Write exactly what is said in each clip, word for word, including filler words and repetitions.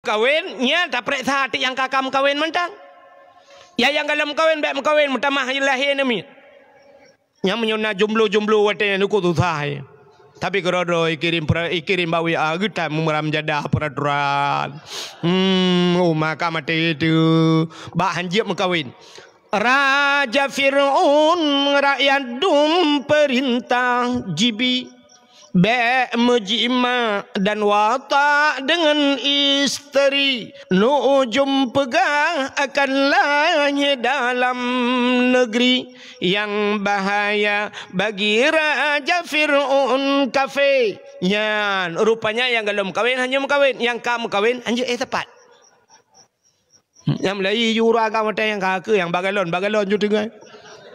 Kawen, nyan tapreksa até nyang ka, ka meukawen mantong. Ya nyang galom kawen bèk meukawen, meutamah lahé aneuk miet. Nyan meunyoe na jomblo-jomblo watèe nyan, uku susah, eh. Tapi keudroe-droe ikirém pra-, ikirém bak W A, geutan meuram jadah peraturan. Hmm, uma ka maté teuh. Bak hanjeuet meukawen. Raja Fir'aun rakyat dum peurintah jibi. Bèk meujimak dan watak deungon isteri. Nujum peugah akan lahé dalam neugri. Nyang bahaya bagi Raja Fir'aun kafé. Nyan, rupanya nyang galom kawen hanjeuet meukawen, nyang ka meukawen hanjeuet éh teumpat. Nyang meulayi ju ureueng agam watèe nyang ka keu nyang bak galon, bak galon ju teungoh.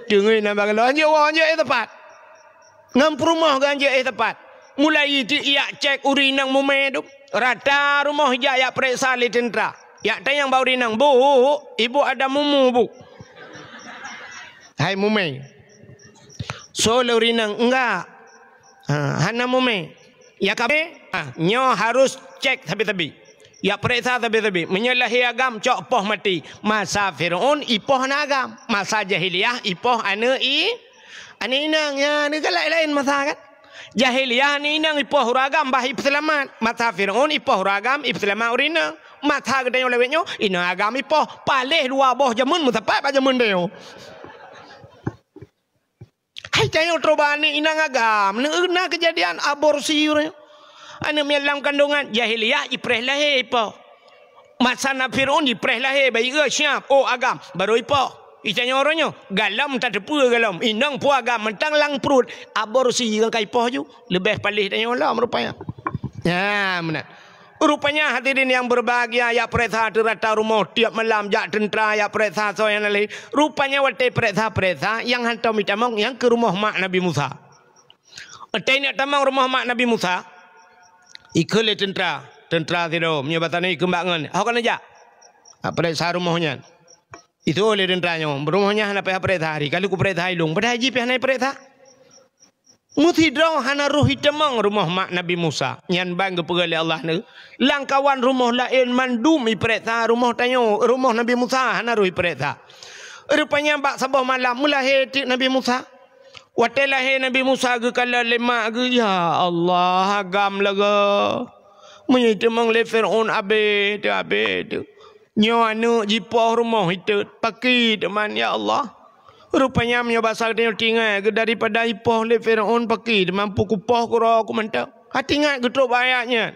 Teungoh na bak galon, hanjeuet woe, hanjeuet éh teumpat. Ngon peurumoh geuh hanjeuet éh teumpat. Meulayi teuk jak cèk ureueng inong mumè dum. Rata rumoh jak, jak preksa lé teuntra. Jak tanyong bak ureueng inong, "Bu, ibu ada mumu, Bu?" Hai mumè. Soe lé ureueng inong, "Enggak." Ha, hana mumè. Ya ka mè? Ha, nyoe harus cèk sabe-sabe. Ya preksa sabe-sabe. Meunyoe lahé agam, cok poh maté. Masa Fir'aun ipoh na agam. Masa jahiliyah ipoh aneuk i-, aneuk inong. Ya, ni kan laén-laén masa kan? Jahiliyah aneuk inong ipoh ureueng agam bah ipeuseulamat. Masa Fir'aun ipoh ureueng agam ipeuseulamat ureueng inong. Masa geutanyoe lawét nyoe, inong agam ipoh. Paléh dua boh jameun meusapat bak jameun tanyoe. Hai tanyoe trok bak aneuk inong agam, neu-, na keujadian aborsi uroe nyoe. Aneuk miet lam kandongan, jahiliyah jipreh lahé ipoh. Masa na Fir'aun jipreh lahé, bayi siap, oh agam, barô ipoh. Itanyoe uroe nyoe, galom tateupeue galom, inong peue agam, mantong lam pruet, aborsi nyang ka ipoh ju, leubeh paléh tanyoe lom rupanya. Nyan meunan. Rupanya hadirin nyang berbahagia, jak preksa teurata rumoh tiep malam, jak teuntra jak preksa soe nyang na lé. Rupanya watèe preksa-preksa nyang hantom jitamong nyang keu rumoh mak Nabi Musa. Watèe neuk tamong rumoh mak Nabi Musa, ikheun lé teuntra, teuntra sidroe, meunyoe basa nyoe ikheun bak ngon, "Ho keuneuk jak?" "Preksa rumoh nyan." Itu lé teuntra nyoe, "Rumoh nyan hana payah preksa, hari ka lheueh kupreksa ilong." Padahai jih pih hana preksa. Meusidroe hana roh jitamong rumoh mak Nabi Musa. Nyan ban geupeugah lé Allah neu, lam kawan rumoh laén mandum jipreksa, rumoh tanyoe, rumoh Nabi Musa hana roh jipreksa. Rupanya bak saboh malam meulahé teuk Nabi Musa. Watèe lahé Nabi Musa geukalon lé mak geuh, "Ya Allah, agam lagèe meunyoe jitamong lé Fir'aun abéh teuh, abéh teuh." Nyoe aneuk jipoh rumoh itot, pakri teuma, ya Allah. Rupanya meunyoe basa geutanyoe tinggai geuh daripada ipoh lé Fir'aun pakri teuma, peue kupoh keudroe ku mantong. Hati ingat geutrok bak ayat nyan.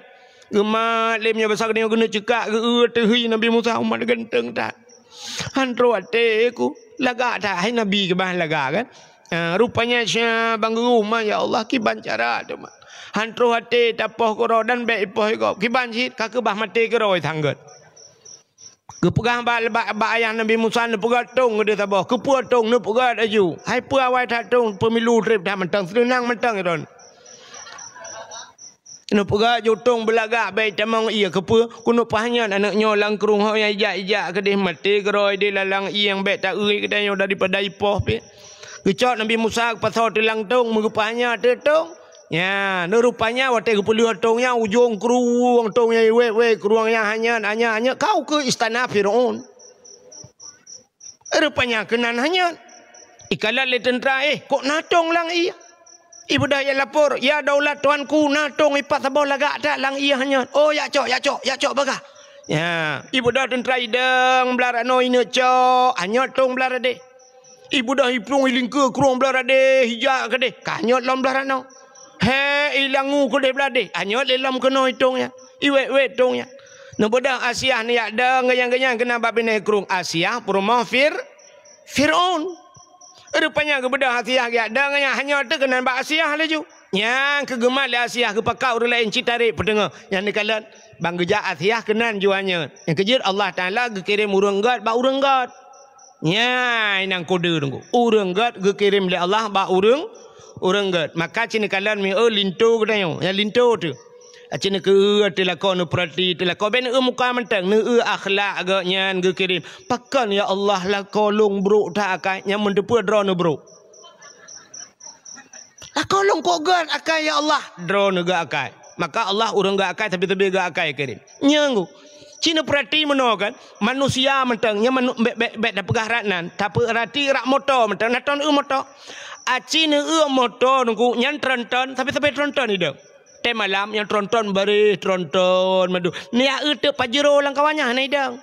Geumat lé meunyoe basa geutanyoe geuneuk ceukak geu-eu teuh hi Nabi Musa, umat ganteng that. Han trok até ku, lagak that, hai Nabi keubah lagak kan. Ha, rupanya sia ban geugeuh, "Ya Allah, kiban cara teuma. Han trok até tapoh keudroe dan bèk ipoh gob. Kiban cit ka keubah maté keudroe sanggôt." Geupeugah bak, bak, bak ayah Nabi Musa, neupeugah tong keudeh saboh. Keupeue tong? Neupeugah laju. Hai peue awai that tong, peumilu trép that mantong, seunang mantong droen. Neupeugah ju tong beulagak bèk tamong ié. Keupeue? Keuneuk pahanyan aneuk nyoe lam krueng ho nyang ijak-ijak keudeh maté keudroe di lalang ié nyang bèk ta-eu geutanyoe daripada ipoh pih. Geucok Nabi Musa geupasoe teuh lam tong, meugeupahanya teuh tong. Nyan, rupanya watèe geupeuleueh tong nyan, ujong krueng tong nyan, wèt-wèt krueng nyan hanyot, hanyot, hanyot, ka ukeue istana Fir'aun. Rupanya keunan hanyot. Ikalon lé teuntra, "Eh, kok na tong lam ié?" Ibeudôh jak lapor, "Ya daulat tuanku, na tong ipat saboh lagak that lam ié hanyot." "Oh, jak cok, jak cok, jak cok bagah." Ya, ibeudôh teuntra idong blah ranoe ineuk cok, hanyot tong blah radeh. Ibeudôh iplueng ilingkeue krueng blah radeh, ijak keudeh, ka hanyot lom blah ranoe. He, ilangu keudeh blah deh, hanyot lé lom keunoe itong nyan. Iwèt-wèt tong nyan. Neubeudôh Asiah neujak dong geunyang-geunyang keunan bak binéh krueng. Asiah peurumoh Fir-, Fir'aun. Rupanya geubeudôh Asiah geujak dong geunyang, hanyot teuh keunan bak Asiah laju. Nyang keu geumat lé Asiah geupakat ureueng laén cit tarek peuteungoh. Nyang neukalon ban geujak Asiah keunan ju hanyot. Nyang keujeuet Allah Taala geukirém ureueng gèt bak ureueng gèt. Nyan nyang kode teungku. Ureueng gèt geukirém lé Allah bak ureueng, ureueng gèt. Maka cit neukalon mi, oh, linto geutanyoe, nyang linto teuh. Aci neukeu teuh lakoe, neupeurati teuh lakoe, bèk neueu muka mantong, neueu akhlak gèt nyan geukirém. Pakon ya Allah lakoe lôn brok that akai, nyan meuteupeue droeneuh brok. Lakoe lôn kok gèt akai ya Allah, droeneuh gèt akai. Maka Allah ureueng gèt akai, tapi-tapi gèt akai kirém. Nyan ku. Ci neupeurati meunoe kan, manusia mantong, nyan manu-, bèk, bèk, bèk tapeugah rak nan, tapeurati rak moto mantong, na tron eu moto. Aci neueu moto nungku, nyan tronton, sabe-sabe tronton idong. Tém malam nyang tronton bareh tronton mandum. Nyak eu teuk Pajero lam kawan nyan hana idong.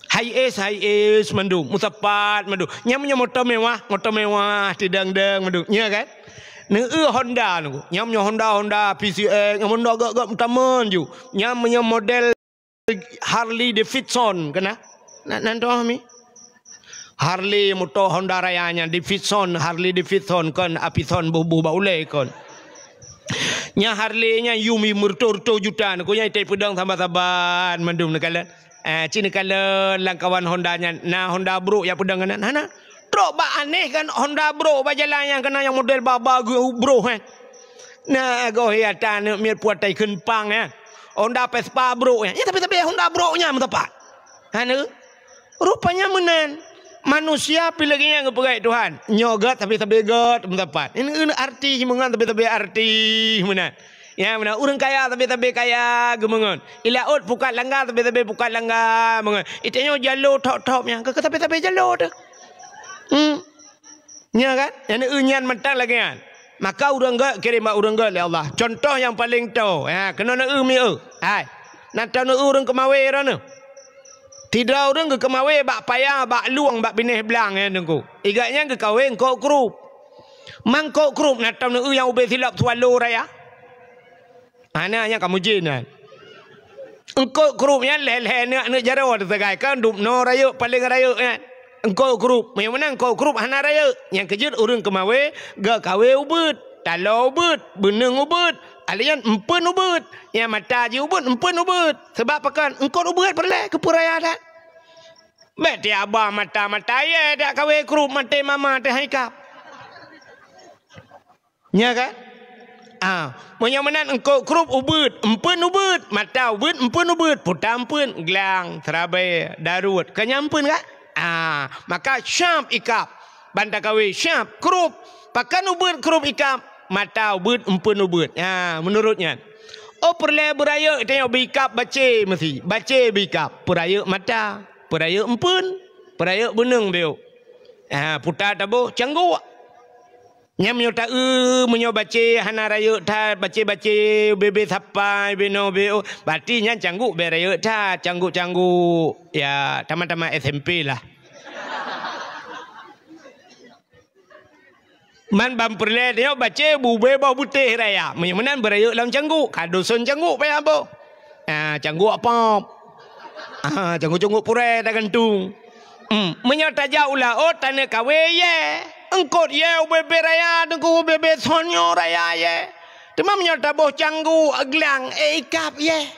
Hiace, Hiace mandum, Motopad mandum. Nyan meunyoe moto mewah, moto mewah, tidong-dong mandum. Nya kan? Neueu Honda nungku. Nyan meunyoe Honda, Honda P C X, nyan Honda gèt-gèt meutamon ju. Nyan meunyoe model Harley Davidson keunan. Na, nan toh mi? Harley moto Honda raya nyan, Davidson, Harley Davidson kon, Apison boh-boh bak ulèe kon. Nyan Harley nyan yum meureutoh-reutoh juta, nyan keuh nyan itai peudong saban-saban mandum neukalon. Eh, ci neukalon lam kawan Honda nyan, na Honda brôk jak peudong keunan? Hana. Trok bak aneh kan Honda brôk bak jalan nyan keunan nyang model ba-ba geu-, brôk, eh. Na goh ya ta aneuk miet puatai kheun pang, eh. Honda Vespa brôk nyan. Nyan tapi-tapi Honda brôk nyan meusapat. Hana. Rupanya meunan. Manusia pih lagèe nyan geupeugèt Tuhan. Nyoe gèt tapi-tapi gèt meusapat. Ini, ini arti meungon tapi-tapi arti meunan. Ya, meunan. Ureueng kaya tapi-tapi kaya geumeungon. I laôt pukat langga tapi-tapi pukat langga meungon. Itanyoe jalo thop-thop nyan. Keu tapi-tapi jalo teuh. Hmm. Nya kan? Nyang neueu nyan mantong lagèe nyan. Maka ureueng gèt kirém bak ureueng gèt lé Allah. Cuntoh nyang paleng toe. Ha, keunoe neueu mieu. Hai. Nan tao neueu ureueng keumawe droeneuh. Sidroe ureueng geukeumawe bak paya, bak lueng, bak binéh blang, eh, Teungku. Igèt nyan geukawé eungkôt krup. Mangkôt krup nan tao neueu nyang ubé silop Swallow raya. Hana, nyan ka mujin nyan. Eungkôt krup nyan lhèe-lhèe aneuk-aneuk jaroe teusagai, kan dum noe rayeuk paleng rayeuk nyan. Eungkôt krup, meunyoe meunan eungkôt krup hana rayeuk. Nyang keujeuet ureueng keumawe, geukawé ubeuet, taloe ubeuet, beuneueng ubeuet, alèh nyan empeuen ubeuet. Nyang mata jih ubeuet, empeuen ubeuet. Sabab pakon? Eungkôt ubeuet peureulèe keu peue raya that. Bèk tiep haba mata-mata yèe dak kawé krup maté mama teuh hai kap. Nya kan? Ah, meunyoe meunan eungkôt krup ubeuet, empeuen ubeuet, mata ubeuet, empeuen ubeuet, puta empeuen, glang, seurabai, daruet, ka nyan empeuen kan? Ah, maka syab ikab, ban takawé syab krup, pakon ubeuet krup ikab, mata ubeuet, empeuen ubeuet. Ah, meunurot nyan. Oh, peureulèe beurayeuk tanyoe beu ikab bacé meusi, bacé beu ikab, peurayeuk mata, peurayeuk empeuen, peurayeuk beuneueng beu. Ah, puta taboh cangguk. Nyan meunyoe taeu, meunyoe bacé hana rayeuk that, bacé-bacé, ubé-bé sapai, ubé noe, ubé, oh, berarti nyan cangguk bèk rayeuk that, cangguk-cangguk, ya, tamat-tamat S M P lah. Man ban peureulèe tanyoe bacé ubé boh beutéh raya. Meunyoe meunan beurayeuk lam cangguk, ka dusun cangguk payah boh. Ah, cangguk pop. Ah, cangguk-cangguk purèe tagantung. Hmm, meunyoe tajak u laôt taneuk kawé yèe, eungkôt yèe ubé-bé raya, Teungku, ubé-bé son nyoe raya yèe. Teuma meunyoe taboh cangguk, glang, eh, ikab yèe.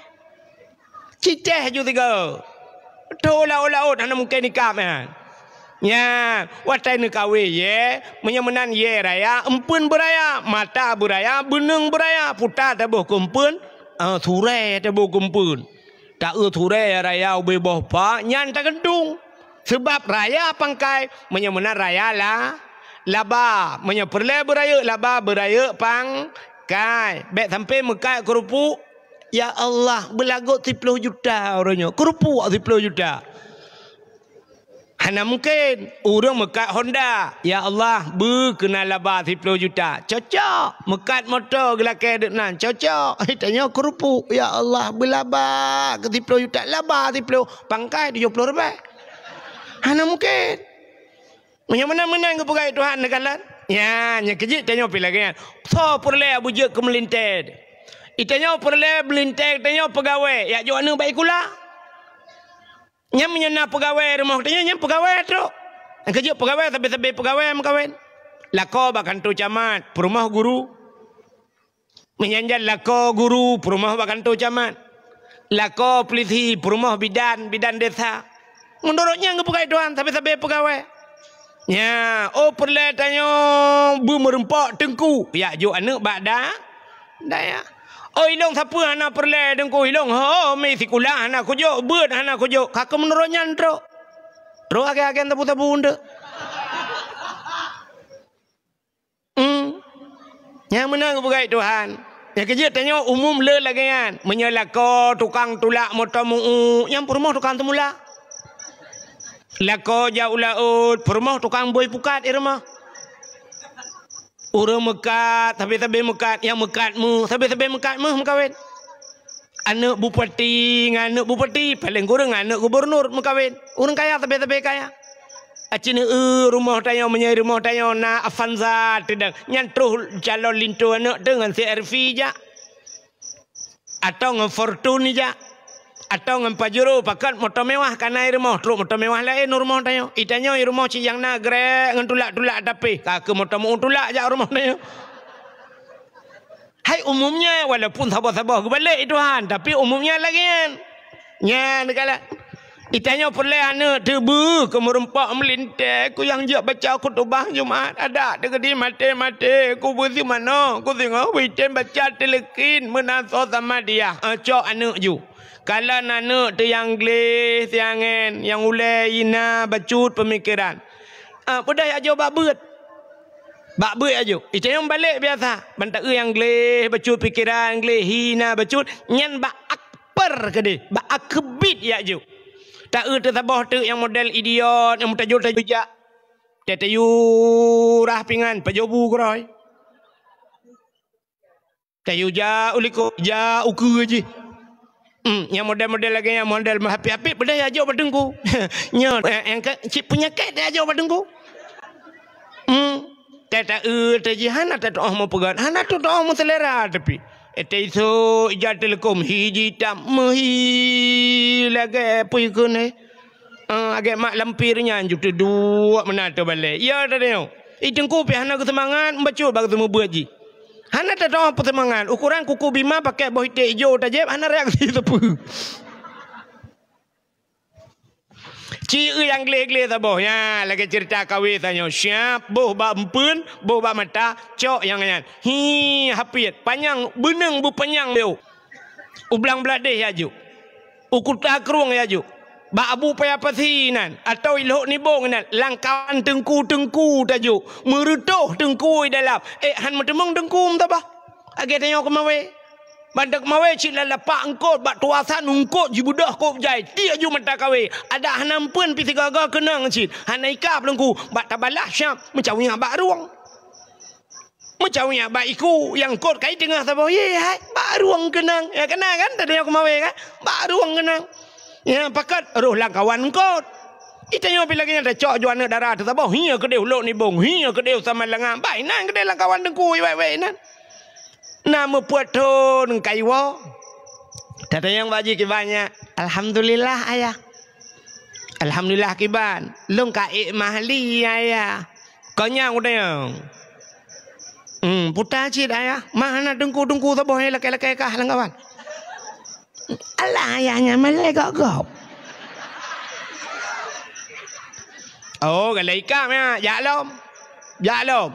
Citèh ju tiga. Tho laôt-laôt hana mungken ikab nyan. Nyan, watèe neukawé yèe, meunyoe meunan yèe raya, empeuen beuraya, mata beuraya, beuneueng beuraya, puta taboh keu empeuen, eh, surèe taboh keu empeuen. Taeu surèe raya ubé boh pa, nyan tagantung. Seubab raya pangkai, meunyoe meunan raya la, laba. Meunyoe peureulèe beurayeuk laba, beurayeuk pangkai. Bèk sampoe meukat keurupuek, "Ya Allah, beulagot siploh juta uroe nyoe." Keurupuek siploh juta. Hana mungken ureueng meukat Honda, "Ya Allah, beu keunan laba siploh juta." Cocok. Meukat moto geulakèe deuk nan, cocok. Tanyoe keurupuek, "Ya Allah, beulaba keu siploh juta." Laba siploh, pangkai tujoh ploh ribèe. Hana mungken. Meunyoe meunan-meunan geupeugah Tuhan neukalon. Nyan, nyang keujeuet tanyoe pih lagèe nyan. Soe peureulèe beujeuet keu meulintèe? Itanyoe peureulèe meulintèe, tanyoe peugawèe, jak jok aneuk bak sikula. Nyan meunyoe na peugawèe rumoh tanyoe, nyan peugawèe trok. Nyang keujeuet peugawèe, sabe-sabe peugawèe meukawen. Lakoe bak kantô camat, peurumoh guru. Meunyan jan lakoe guru, peurumoh bak kantô camat. Lakoe pulisi, peurumoh bidan, bidan desa. Meunurot nyan geupeugah Tuhan, sabe-sabe peugawèe. Nya, oh peureulèe tanyoe beumeureumpok teungku, jak jok aneuk bak da-, dayah. Oh ilôn sapeue hana peureulèe teungku, ilôn ho mi sikula hana kujok, beuet hana kujok. Ka keuh meunurot nyan trok. Trok agen-agen sabu-sabu eunteuk. Hmm. Nyang meunan geupeugah Tuhan. Nyang keujeuet tanyoe umum le lagée nyan. Meunyoe lakoe tukang tulak moto meu-uek, nyan peurumoh tukang teumulak. Lakoe jak u laôt, peurumoh tukang bôi pukat i rumoh. Ureuëng meukat, sabe-sabe meukat, nyang meukat méuh, sabe-sabe meukat méuh meukawen. Aneuëk bupati ngon aneuëk bupati, paleng kureueng aneuëk gubunur meukawen. Ureuëng kaya sabe-sabe kaya. Aci neu rumoh tanyoe, meunyoe rumoh tanyoe na Avanza teudang, nyan troh calon linto aneuëk teuh ngon C R V jak. Atau ngon Fortuner jak. Atau ngon Pajero, pakat moto mewah kana i rumoh, trok moto mewah laén u rumoh tanyoe. I tanyoe i rumoh cit nyang na grek ngon tulak-tulak tapi ka keu moto meu-uek tulak jak u rumoh tanyoe. Hai umumnya, walaupun saboh-saboh geubalek i Tuhan, tapi umumnya lagée nyan. Nyan kala. I tanyoe peureulée aneuëk teuh beuh keu meureumpok meulintée, keu nyang jeuet baca khutubah Jumat, adak teuh geudi maté-maté, keu beuh si manoe, keu singoh beuh item baca tileukin meunan soe sama dia. Ah, cok aneuëk ju. Kalon aneuëk teuh nyang gleh, siangen, nyang ulée, hina, bacut peumikeran. Ah, peudeh jak jok bak beuet. Bak beuet jak jok. I tanyoe balek biasa. Ban taeu nyang gleh, bacut pikeran, gleh, hina, bacut. Nyan bak akbar keudeh, bak akbit jak jok. Taeu teuh saboh teuk nyang model idiot, nyang meutajur-tajur jak. Teu tayue rah pingan, pajoh bu keurôi. Tayue jak u likot, jak u keue jih. Hmm, nyang model-model lagée nyan, model meuhapit-hapit, peudeh jak jok bak teungku. Nyoe, eh, eh, ka, cit peunyakét jak jok bak teungku. Hmm. Teu taeu teu jih hana teutoh meupeugét, hana teutoh meuselera tapi. Eh, teu isok ija teuleukom hi jitam meuhi lagée peue keuneuk. Ah, agée mak lampir nyan ju teuduek meunan teubalek. Ya, teudeungoe. I teungku pih hana geuseumangat, bacut bak geuseumeubeuet jih. Hana teutoh peuseumangat. Ukuran kuku bima pakai boh iték ijo tajép, hana reaksi sapeue. Ci eu nyang gleh-gleh saboh. Nya, lagée ceurita kawé tanyoe. Siap, boh bak empeuen, boh bak mata, cok nyang nyan. Hi, hapit. Panyang, beuneueng beupanyang lé. U Blang Bladeh jak jok. U Kuta Krueng jak jok. Bak Abu Paya Pasi nan, atau i Lhok Nibong nan, lam kawan teungku-teungku tajok. Meureutoh teungku i dalam. Eh, han meuteumeung teungku meutabah. Lagée tanyoe keumawé. Ban teuk keumawé cit lam lapak eungkot, bak tuasan eungkot jibeudôh kôb jai. Tiek ju mata kawé. Adak hana empeuen pih sigoe-goe keunong cit. Hana ikab teungku. Bak tabalah syam, meucawiyak bak rueng. Meucawiyak bak iku nyang kot kai teungoh saboh, ye hai, bak rueng keunong. Ya, keunan kan, tadi nyang keumawé kan? Bak rueng keunong. Ya, pakat roh lam kawan kot. I tanyoe pih lagée nyan tacok ju aneuëk dara teuh saboh, hi keudeh u Lhok Nibong, hi keudeh u Samalanga. Bah inan keudeh lam kawan teungku, wai-wai inan. Na meupeuet thon kaiwoe. Tatanyong bak jih kiban nyan, "Alhamdulillah, Ayah." "Alhamdulillah kiban, lôn ka ék mahli, Ayah." Keu nyang udeb. Hmm, puta cit, Ayah. Mah hana teungku-teungku saboh nyang lakée-lakée kah lam kawan. Alah, Ayah nyan malée gob-gob. Oh, galak ikab nyan. Jak lom. Jak lom.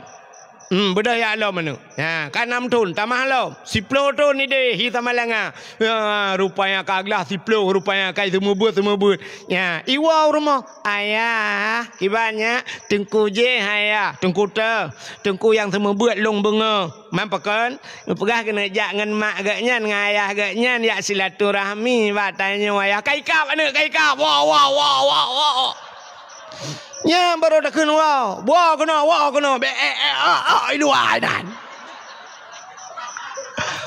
Hmm, beudôh jak lom aneuëk. Ha, ka nam thon, tamah lom. Siploh thon ideh hi Samalanga. Ya, rupanya ka glah siploh, rupanya ka seumeubeuet-seumeubeuet. Ya, iwoe u rumoh. "Ayah, kiban nyak, teungku jih, Ayah." "Teungku teuh, teungku nyang seumeubeuet lôn beungoh." Man pakon, neupeugah keuneuk jak ngon mak geuh nyan, ngon ayah geuh nyan, jak silaturahmi, bak tanyoe ayah. Ka ikab aneuëk, ka ikab. Woe, woe, woe, woe, woe. Nyan baru takheun woe. Woe keunoe, woe keunoe. Be, eh, eh, ah, ah, i luwa nyan.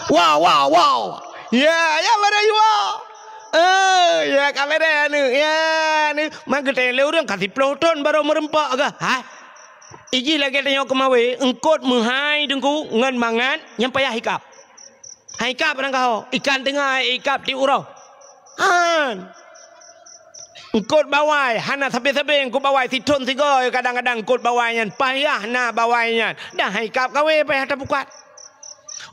Woe, woe, woe. Ya, ya, baru i woe. Eh, ya, ka bereh aneuëk. Ya, ni, man geutanyong lé ureuëng ka siploh thon baru meureumpok kah? Hai. Iji lagée tanyoe keumawé, eungkot meuhai teungku ngon mangat nyang payah ikab. Han ikab rangkaho, ikan teungoh ikab tieb uroe. Han. Eungkot bawai, hana sabe-sabe eungkot bawai, sithon sigoe kadang-kadang eungkot bawai nyan, payah na bawai nyan. Dan han ikab kawé payah tapukat.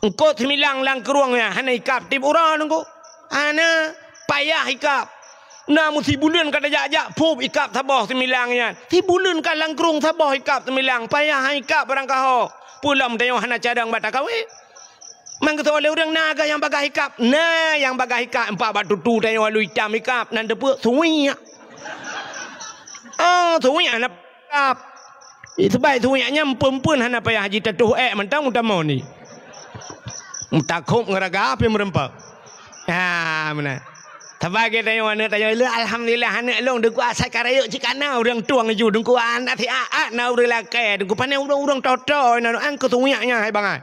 Eungkot similang lam krueng nyan, hana ikab tieb uroe teungku. Hana, payah ikab. Na meusibuleuen ka tajak-jak, phup ikab saboh similang nyan. Sibuleuen ka lam krueng saboh ikab similang, payah han ikab rangkaho. Peue lom tanyoe hana cadang bak takawé. Man geusoe lé ureuëng na geuh nyang bagaih ikab. Na nyang bagaih ikab, empat bak tutu tanyoe alu itam ikab, nan teupeu suwiek. Oh, suwiek hana ikab. Seubab suwiek nyan empeuen-empeuen hana payah jitatoh ék mantong utamong ni. Meutakhob ngon raga pih meureumpok. Ha, meunan. Saban lagèe tanyoe aneuk tanyoe, "Lé, alhamdulillah aneuk lôn, deungon asai ka rayeuk cit ka na ureueng tueng laju, deungon aneuk si Aat na ureueng lakèe, deungon pané ureueng-ureueng toto na an keu sunyak nyan hai bangai."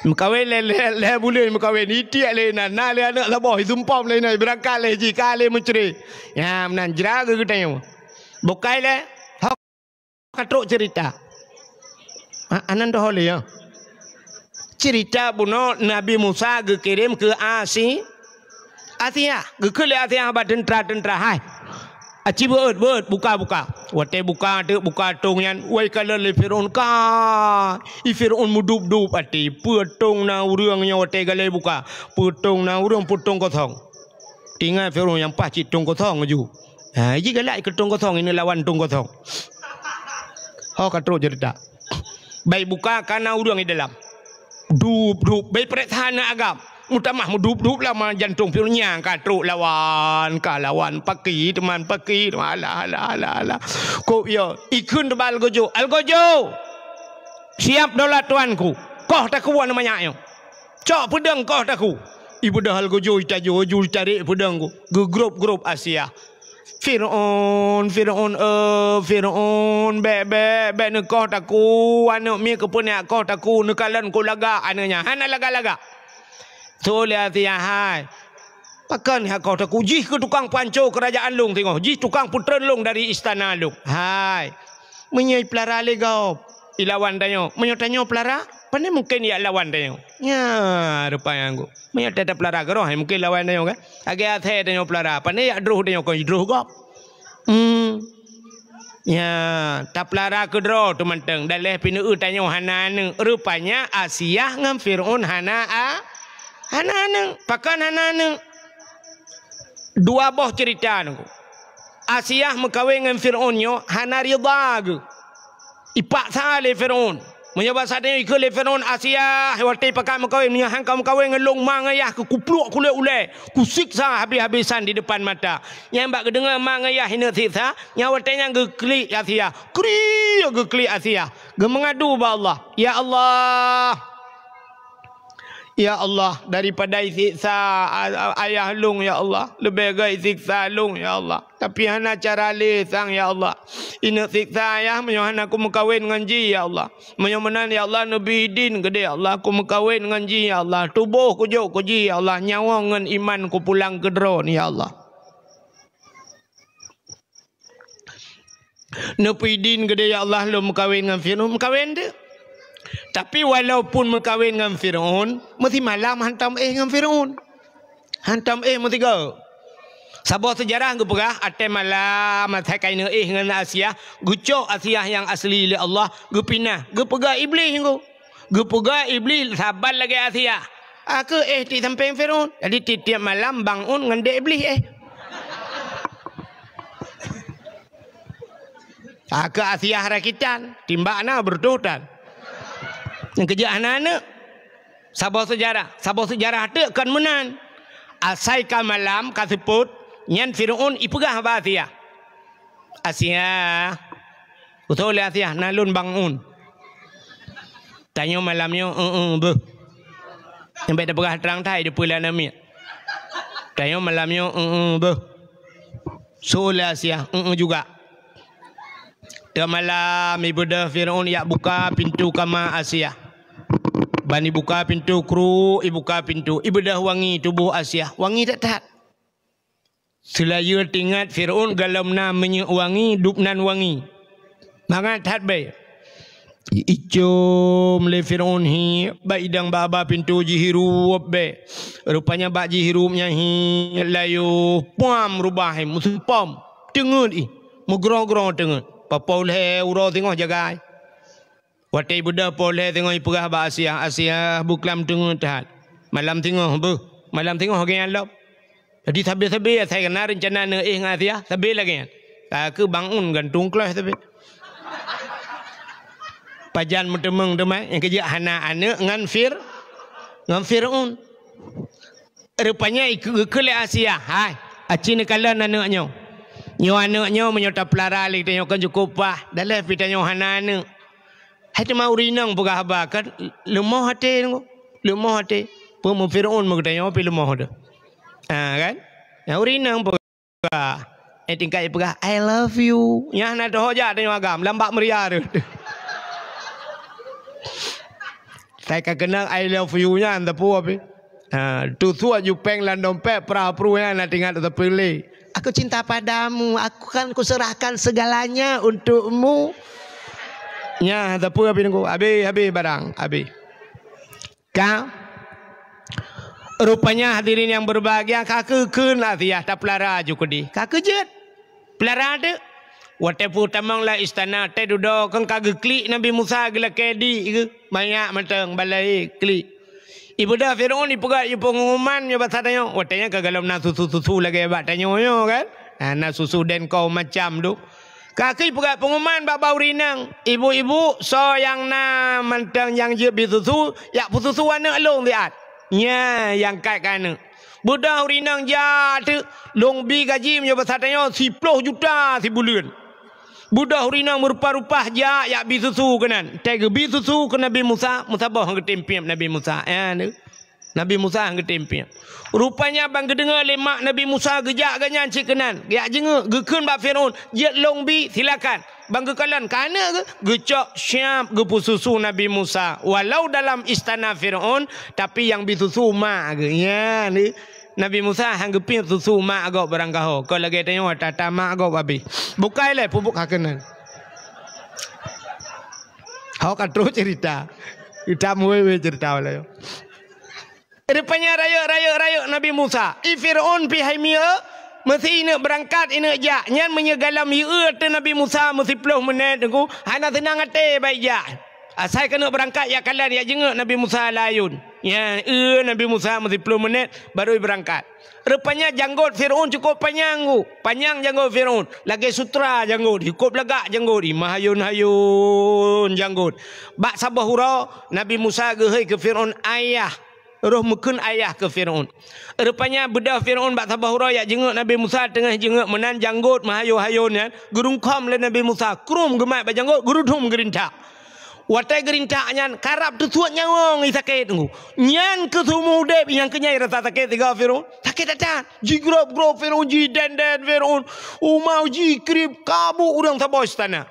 Meukawen lé, lé, lé buleuen meukawen, itiek lé inan, na lé aneuk saboh, isumpom lé inan, beurangkat lé jih, ka lé meucre. Nyan meunan jra geutanyoe. Bukai lé, hok ka trok cerita. Ha, anan doh lé, ya. Cerita bunoe Nabi Musa geukirém keu Asi-, Asiah, geukheun lé Asiah bak teuntra-teuntra, "Hai, aci beuet, beuet, buka, buka." Watèe buka, teuk buka tong nyan, wai kalon lé Firaun, ka. I Firaun meudup-dup até, peue tong na ureueng nyoe watèe galai buka. Peue tong na ureueng, peue tong kosong. Teuingat Firaun nyang paih cit tong kosong laju. Ha, jih galak keu tong kosong, ineuk lawan tong kosong. Ho ka trok cerita. Bèk buka ka na ureueng di dalam. Dup, dup, bèk peuriksa aneuk agam. Meutamah meudup-dup lam jantong Firaun nyan ka trok lawan, ka lawan paki, teuma paki, teuma alah, alah, alah, alah. Kok yo, ikheun teuba algojo, "Algojo! Siap daulat tuanku. Koh takue aneuk manyak nyoe. Cok peudeueng koh takue." Ibeudôh algojo, itajo, ju itarek peudeueng ku. Geugrop-grop Asiah. "Firaun, Firaun, eh, Firaun, bèk, bèk, bèk neukoh takue, aneuk miet keupeue neukoh takue, neukalon ku lagak aneuk nyan, hana lagak-lagak." Tuléh Asiah, "Hai, pakon neukoh takue, jih keuh tukang panco keurajaan lôn singoh, jih tukang peutreun lôn dari istana lôn. Hai, meunyoe ipeulara lé gob, ilawan tanyoe, meunyoe tanyoe peulara, pané mungken ijak lawan tanyoe." Nya, rupanya ngku. Meunyoe ta-, tapeulara keudroe, hai mungken lawan tanyoe kan. Lagèe asèe tanyoe peulara, pané jak droh tanyoe kon jidroh gob. Hmm. Ya, tapeulara keudroe teumantong. Daleh pineue tanyoe hana aneuk. Rupanya Asiah ngon Firaun hana a-, hana aneuk. Pakon hana aneuk? Dua boh cerita nunggu. Asiah meukawen ngon Firaun nyoe hana ridha geuh. Ipaksa lé Firaun. Meunyoe basa tanyoe ikheun lé Firaun, "Asiah, watèe pakat meukawen, meunyoe han ka meukawen ngon lôn, ma ngon yah keu kupluek kulét ulèe, kusiksa habéh-habésan di depan mata." Nyan bak geudeungoe ma ngon yah ineuk siksa, nyan watèe nyan geuklik Asiah. Kriek geuklik Asiah. Geumeungadu bak Allah, "Ya Allah, ya Allah, daripada isiksa a-, a-, ayah lôn, ya Allah, leubeh gèt isiksa lôn, ya Allah. Tapi hana cara lé sang, ya Allah. Ineuk siksa ayah meunyoe hana kumeukawen ngon jih, ya Allah. Meunyoe meunan, ya Allah, neubri idin keudéh, ya Allah, kumeukawen ngon jih, ya Allah. Tuboh kujok keu jih, ya Allah. Nyawöng ngon iman kupulang keu droeneuh, ya Allah." Neupeuidin keudéh, "Ya Allah, lôn meukawen ngon Firaun." Meukawen teuh. Tapi walaupun meukawen ngon Firaun, meusimalam hantom éh ngon Firaun. Hantom éh meusigoe. Saboh seujarah geupeugah, ateueh malam, asai ka ineuk éh ngon Asiah, geucok Asiah nyang asli lé Allah, geupinah, geupeugah Iblih nyoe. Geupeugah Iblih saban lagèe Asiah. Akhé éh di sampéng Firaun. Jadi tiep-tiep malam bangun ngon dek Iblih éh. Akhé Asiah rakitan, timbak na beureutoh tan. Nyang keujeuet hana aneuk. Saboh seujarah, saboh seujarah teuk kon meunan. Asai ka malam ka seupôt, nyan Firaun ipeugah bak Asiah. Asiah. Utoe lé Asiah, na lôn bangun. Tanyoe malam nyoe, eu-eu, beuh. Nyang bèk tapeugah trang that, dipeue lé aneuk miet. Tanyoe malam nyoe, eu-eu, beuh. Su lé Asiah, eu-eu juga. Teuh malam, ibeudôh Firaun jak buka pintoe kama Asiah. Ban ibuka pintoe, kruk, ibuka pintoe. Ibeudôh wangi tuboh Asiah. Wangi that-that. Seulayeue teuingat Firaun gohlom na minyeuk wangi, dub nan wangi. Mangat that bèe. Icôm lé Firaun hi, bak idang bak haba pintoe jihirup bèe. Rupanya bak jihirup nyan hi, layoh, puam rubah hi, meuseupom. Teungeut ih, meugroe-groe teungeut. Papoh lhèe uroe singoh jagai. Watèe ibeudôh poh lhèe singoh ipeugah bak Asiah, "Asiah, beuklam teungeut that. Malam singoh beuh, malam singoh lagèe nyan lom." Jadi sabe-sabe asai na reuncana neuéh ngon Asiah, sabe lagèe nyan. Ka keuh bangun gantung kleuh sabe. Pajan meuteumeung teuma, nyang keujeuet hana aneuk ngon Fir-, ngon Firaun. Rupanya ikeu-, geukheun lé Asiah, "Hai, aci neukalon aneuk nyoe. Nyoe aneuk nyoe meunyoe tapeulara lé tanyoe kan cukôp paih, daleh pih tanyoe hana aneuk." Hai teuma ureueng inong peugah haba kan leumoh até, leumoh até. Peue meu Firaun meugeutanyoe pih leumoh teuh. Ha kan? Nyang ureueng inong peugah, eh, tingkat peugah, "I love you." Nyan na teuh jak tanyoe agam lam bak meuria teuh. Sai ka keunong "I love you" nyan teupeu pih. Ha, tusuak jupeng lam dompet, pra-pru nyan na teuingat teupeu lé. "Aku cinta padamu, aku kan kuserahkan segalanya untukmu." Nyan teupeu pih nunggu. Habéh, habéh barang, habéh. Ka. Rupanya hadirin yang berbahagia, ka keu kheun Asiah tapeulara ju keudeh. Ka keu jeuet. Peulara teuk. Watée peutamong lam istana, tée dudoe kheun ka geuklik Nabi Musa geulakée di geuh. Manyak mantong balai klik. Ibeudôh Firaun ipeugah ié peunguman nyoe basa tanyoe. Watée nyan ka galom na susu-susu lagée bak tanyoe nyoe kan. Ha, na susu dan kaum macam tu. Ka keuh ipeugah peunguman bak bak ureueng inong, "Ibu-ibu, soe nyang na mantong nyang jeuet bi susu, jak peususu aneuëk lôn siat." Nyan nyang kat keu aneuëk. Beudôh ureueng inong jak teuk, lôn bi gaji meunyoe basa tanyoe siploh juta sibuleuen. Beudôh ureueng inong meurupa-rupa jak, jak bi susu keunan. Tée geubi susu keu Nabi Musa, meusaboh han geutem piep Nabi Musa. Nyan teuk. Nabi Musa han geutem piep. Rupanya ban geudeungoe lé mak Nabi Musa geujak geuh nyan cit keunan. Geujak jingeuk, geukheun bak Firaun, "Jeuet lôn bi, silakan." Ban geukalon keu aneuëk geuh, geucok siab geupeususu Nabi Musa. Walau dalam istana Firaun, tapi nyang bi susu mak geuh. Nyan teuk. Nabi Musa han geupiep susu mak gob barangkaho. Kon lagée tanyoe ata-ata mak gob habéh. Bukai lé pupuk ka keunan. Hok ka trok cerita. Kita muwe-we cerita wala. Rupanya rayeuk, rayeuk, rayeuk Nabi Musa. I Firaun pih hai mieu, meusi ineuk beurangkat, ineuk jak. Nyan meunyoe galom ieu ateueh Nabi Musa meusiploh meunét teungku, hana seunang até bak ijak. Asai keuneuk beurangkat jak kalon, jak jingeuk Nabi Musa lam ayôn. Nyan, eu Nabi Musa meusiploh meunét baru ibeurangkat. Rupanya janggot Firaun cukup panyang, ku. Panyang janggot Firaun. Lagée sutra janggot, cukup lagak janggot, i meuhayôn-hayôn janggot. Bak saboh uroe, Nabi Musa geuhôi keu Firaun, "Ayah." Roh meukheun ayah keu Firaun. Rupanya beudôh Firaun bak saboh uroe jak jingeuk Nabi Musa, teungoh jingeuk meunan janggot meuhayôn-hayôn nyan, geurungkhom lé Nabi Musa, krum geumat bak janggot, geurudum geurintak. Watée geurintak nyan, karab teusuet nyawöng i sakét teungku. Nyan keuh seumeu udeb nyang keunyai rasa sakét sigoe Firaun. Sakét that-that. Jigrob-grob Firaun, jidendeng Firaun. Uma jikrieb, kabuk ureuëng saboh istana.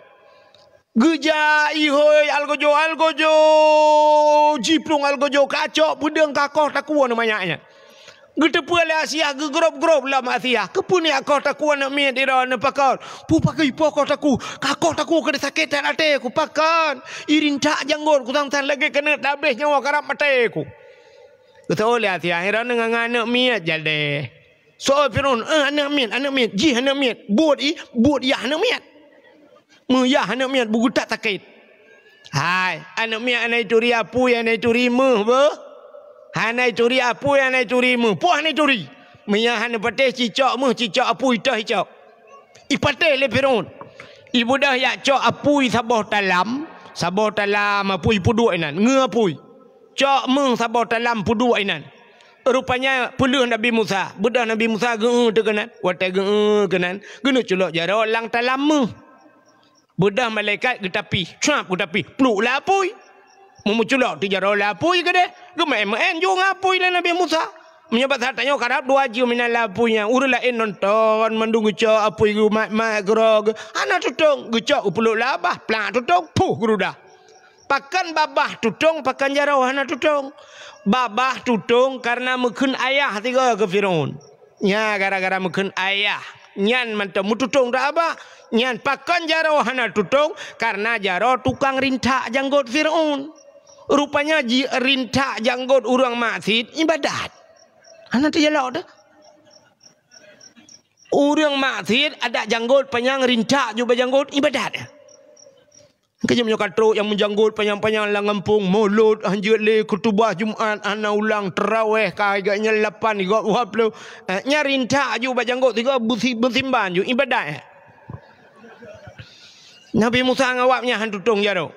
Geujak ihôi algojo-algojo, jiplueng algojo kacok, peudeueng kakoh takue aneuk manyak nyan. Geuteupeue lé Asiah, geugrob-grob lom Asiah. Keupeue nyak koh takue aneuk miet droe, aneuk pakon? Peue pakon ipo koh takue? Kakoh takue keu sakét that até ku pakon. Irintak janggot ku sang-sang lagée keuneuk tabeh nyawa karab maté ku. Geuteupeue lé Asiah, droeneuh ngon aneuk miet jadeh. Soe Firaun, "Eh, aneuk miet, aneuk miet, jih aneuk miet." Buet i, buet yah aneuk miet. Meuyah aneuk miet beugeutat sakét. Hai, aneuk miet hana ituri apui, hana ituri méuh beuh. Hana ituri apui, hana ituri méuh. Peue hana ituri? Meuyah hana patéh cicok méuh, cicok apui toh icok. Ipatéh lé Firaun. Ibeudôh jak cok apui saboh talam, saboh talam apui peuduek inan, ngeue apui. Cok méuh saboh talam peuduek inan. Rupanya peuleueh Nabi Musa. Beudôh Nabi Musa geu-eu teuh keunan. Watée geu-eu keunan, geuneuk culok jaroe lam talam méuh. Beudôh malaikat geutapih, cuap geutapih, pluek lam apui. Meumeuculok teuh jaroe lam apui keudeh, geumeu'en-meu'en ju ngon apui lé Nabi Musa. Meunyoe bak saát tanyoe karab dua jeuem inan lam apui nyan, ureuëng laén nonton mandum geucok apui geumat-mat keudroe geuh, hana tutong, geucok geupeulok lam babah, plak tutong, puh geurudah. Pakon babah tutong, pakon jaroe hana tutong? Babah tutong kareuna meukheun ayah sigoe keu Firaun. Nya gara-gara meukheun ayah nyan mantong meututong that babah. Nyan pakon jaroe hana tutong, kareuna jaroe tukang rintak janggot Firaun. Rupanya ji-, rintak janggot ureuëng maksiet ibadat. Hana teujalok teuh. Ureuëng maksiet adak janggot panyang rintak jubah janggot ibadat. Keujeuem nyoe ka trok nyang meujanggot panyang-panyang lam gampông, mulod han jeuet lé, khutubah Jumat hana ulang, taraweh ka gobnyan lapan, gob dua ploh. Eh, nyan rintak ju bak janggot sigoe beusi-, beusimban ju ibadat. Nabi Musa ngon awak nyan han tutong jaroe.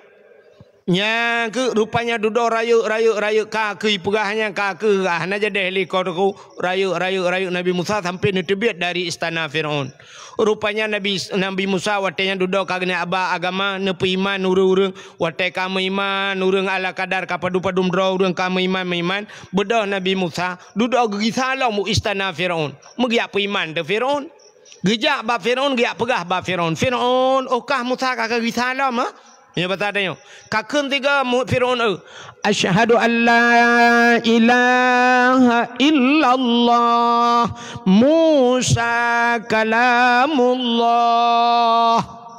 Nyang keuh rupanya dudoe rayeuk, rayeuk, rayeuk, ka keuh ipeugah nyan, ka keuh, ah, hana jadeh lé ko teuku, rayeuk, rayeuk, rayeuk Nabi Musa sampai neuteubiet dari istana Firaun. Rupanya Nabi, Nabi Musa watée nyan dudoe ka geuneuk aba agama, neupeuiman ureuëng-ureuëng, watée ka meuiman ureuëng ala kadar, ka padum-padum droe ureuëng ka meuiman, meuiman, beudôh Nabi Musa dudoe geugisa lom u istana Firaun. Meugeuyak peuiman teuh Firaun. Geujak bak Firaun, geujak peugah bak Firaun, "Firaun, oh kah Musa ka geugisa lom, ha?" Meunyoe basa tanyoe, ka kheun tiga mu-, Firaun, eu, "Asyhadu an la ilaha illallah, Musa kalamullah."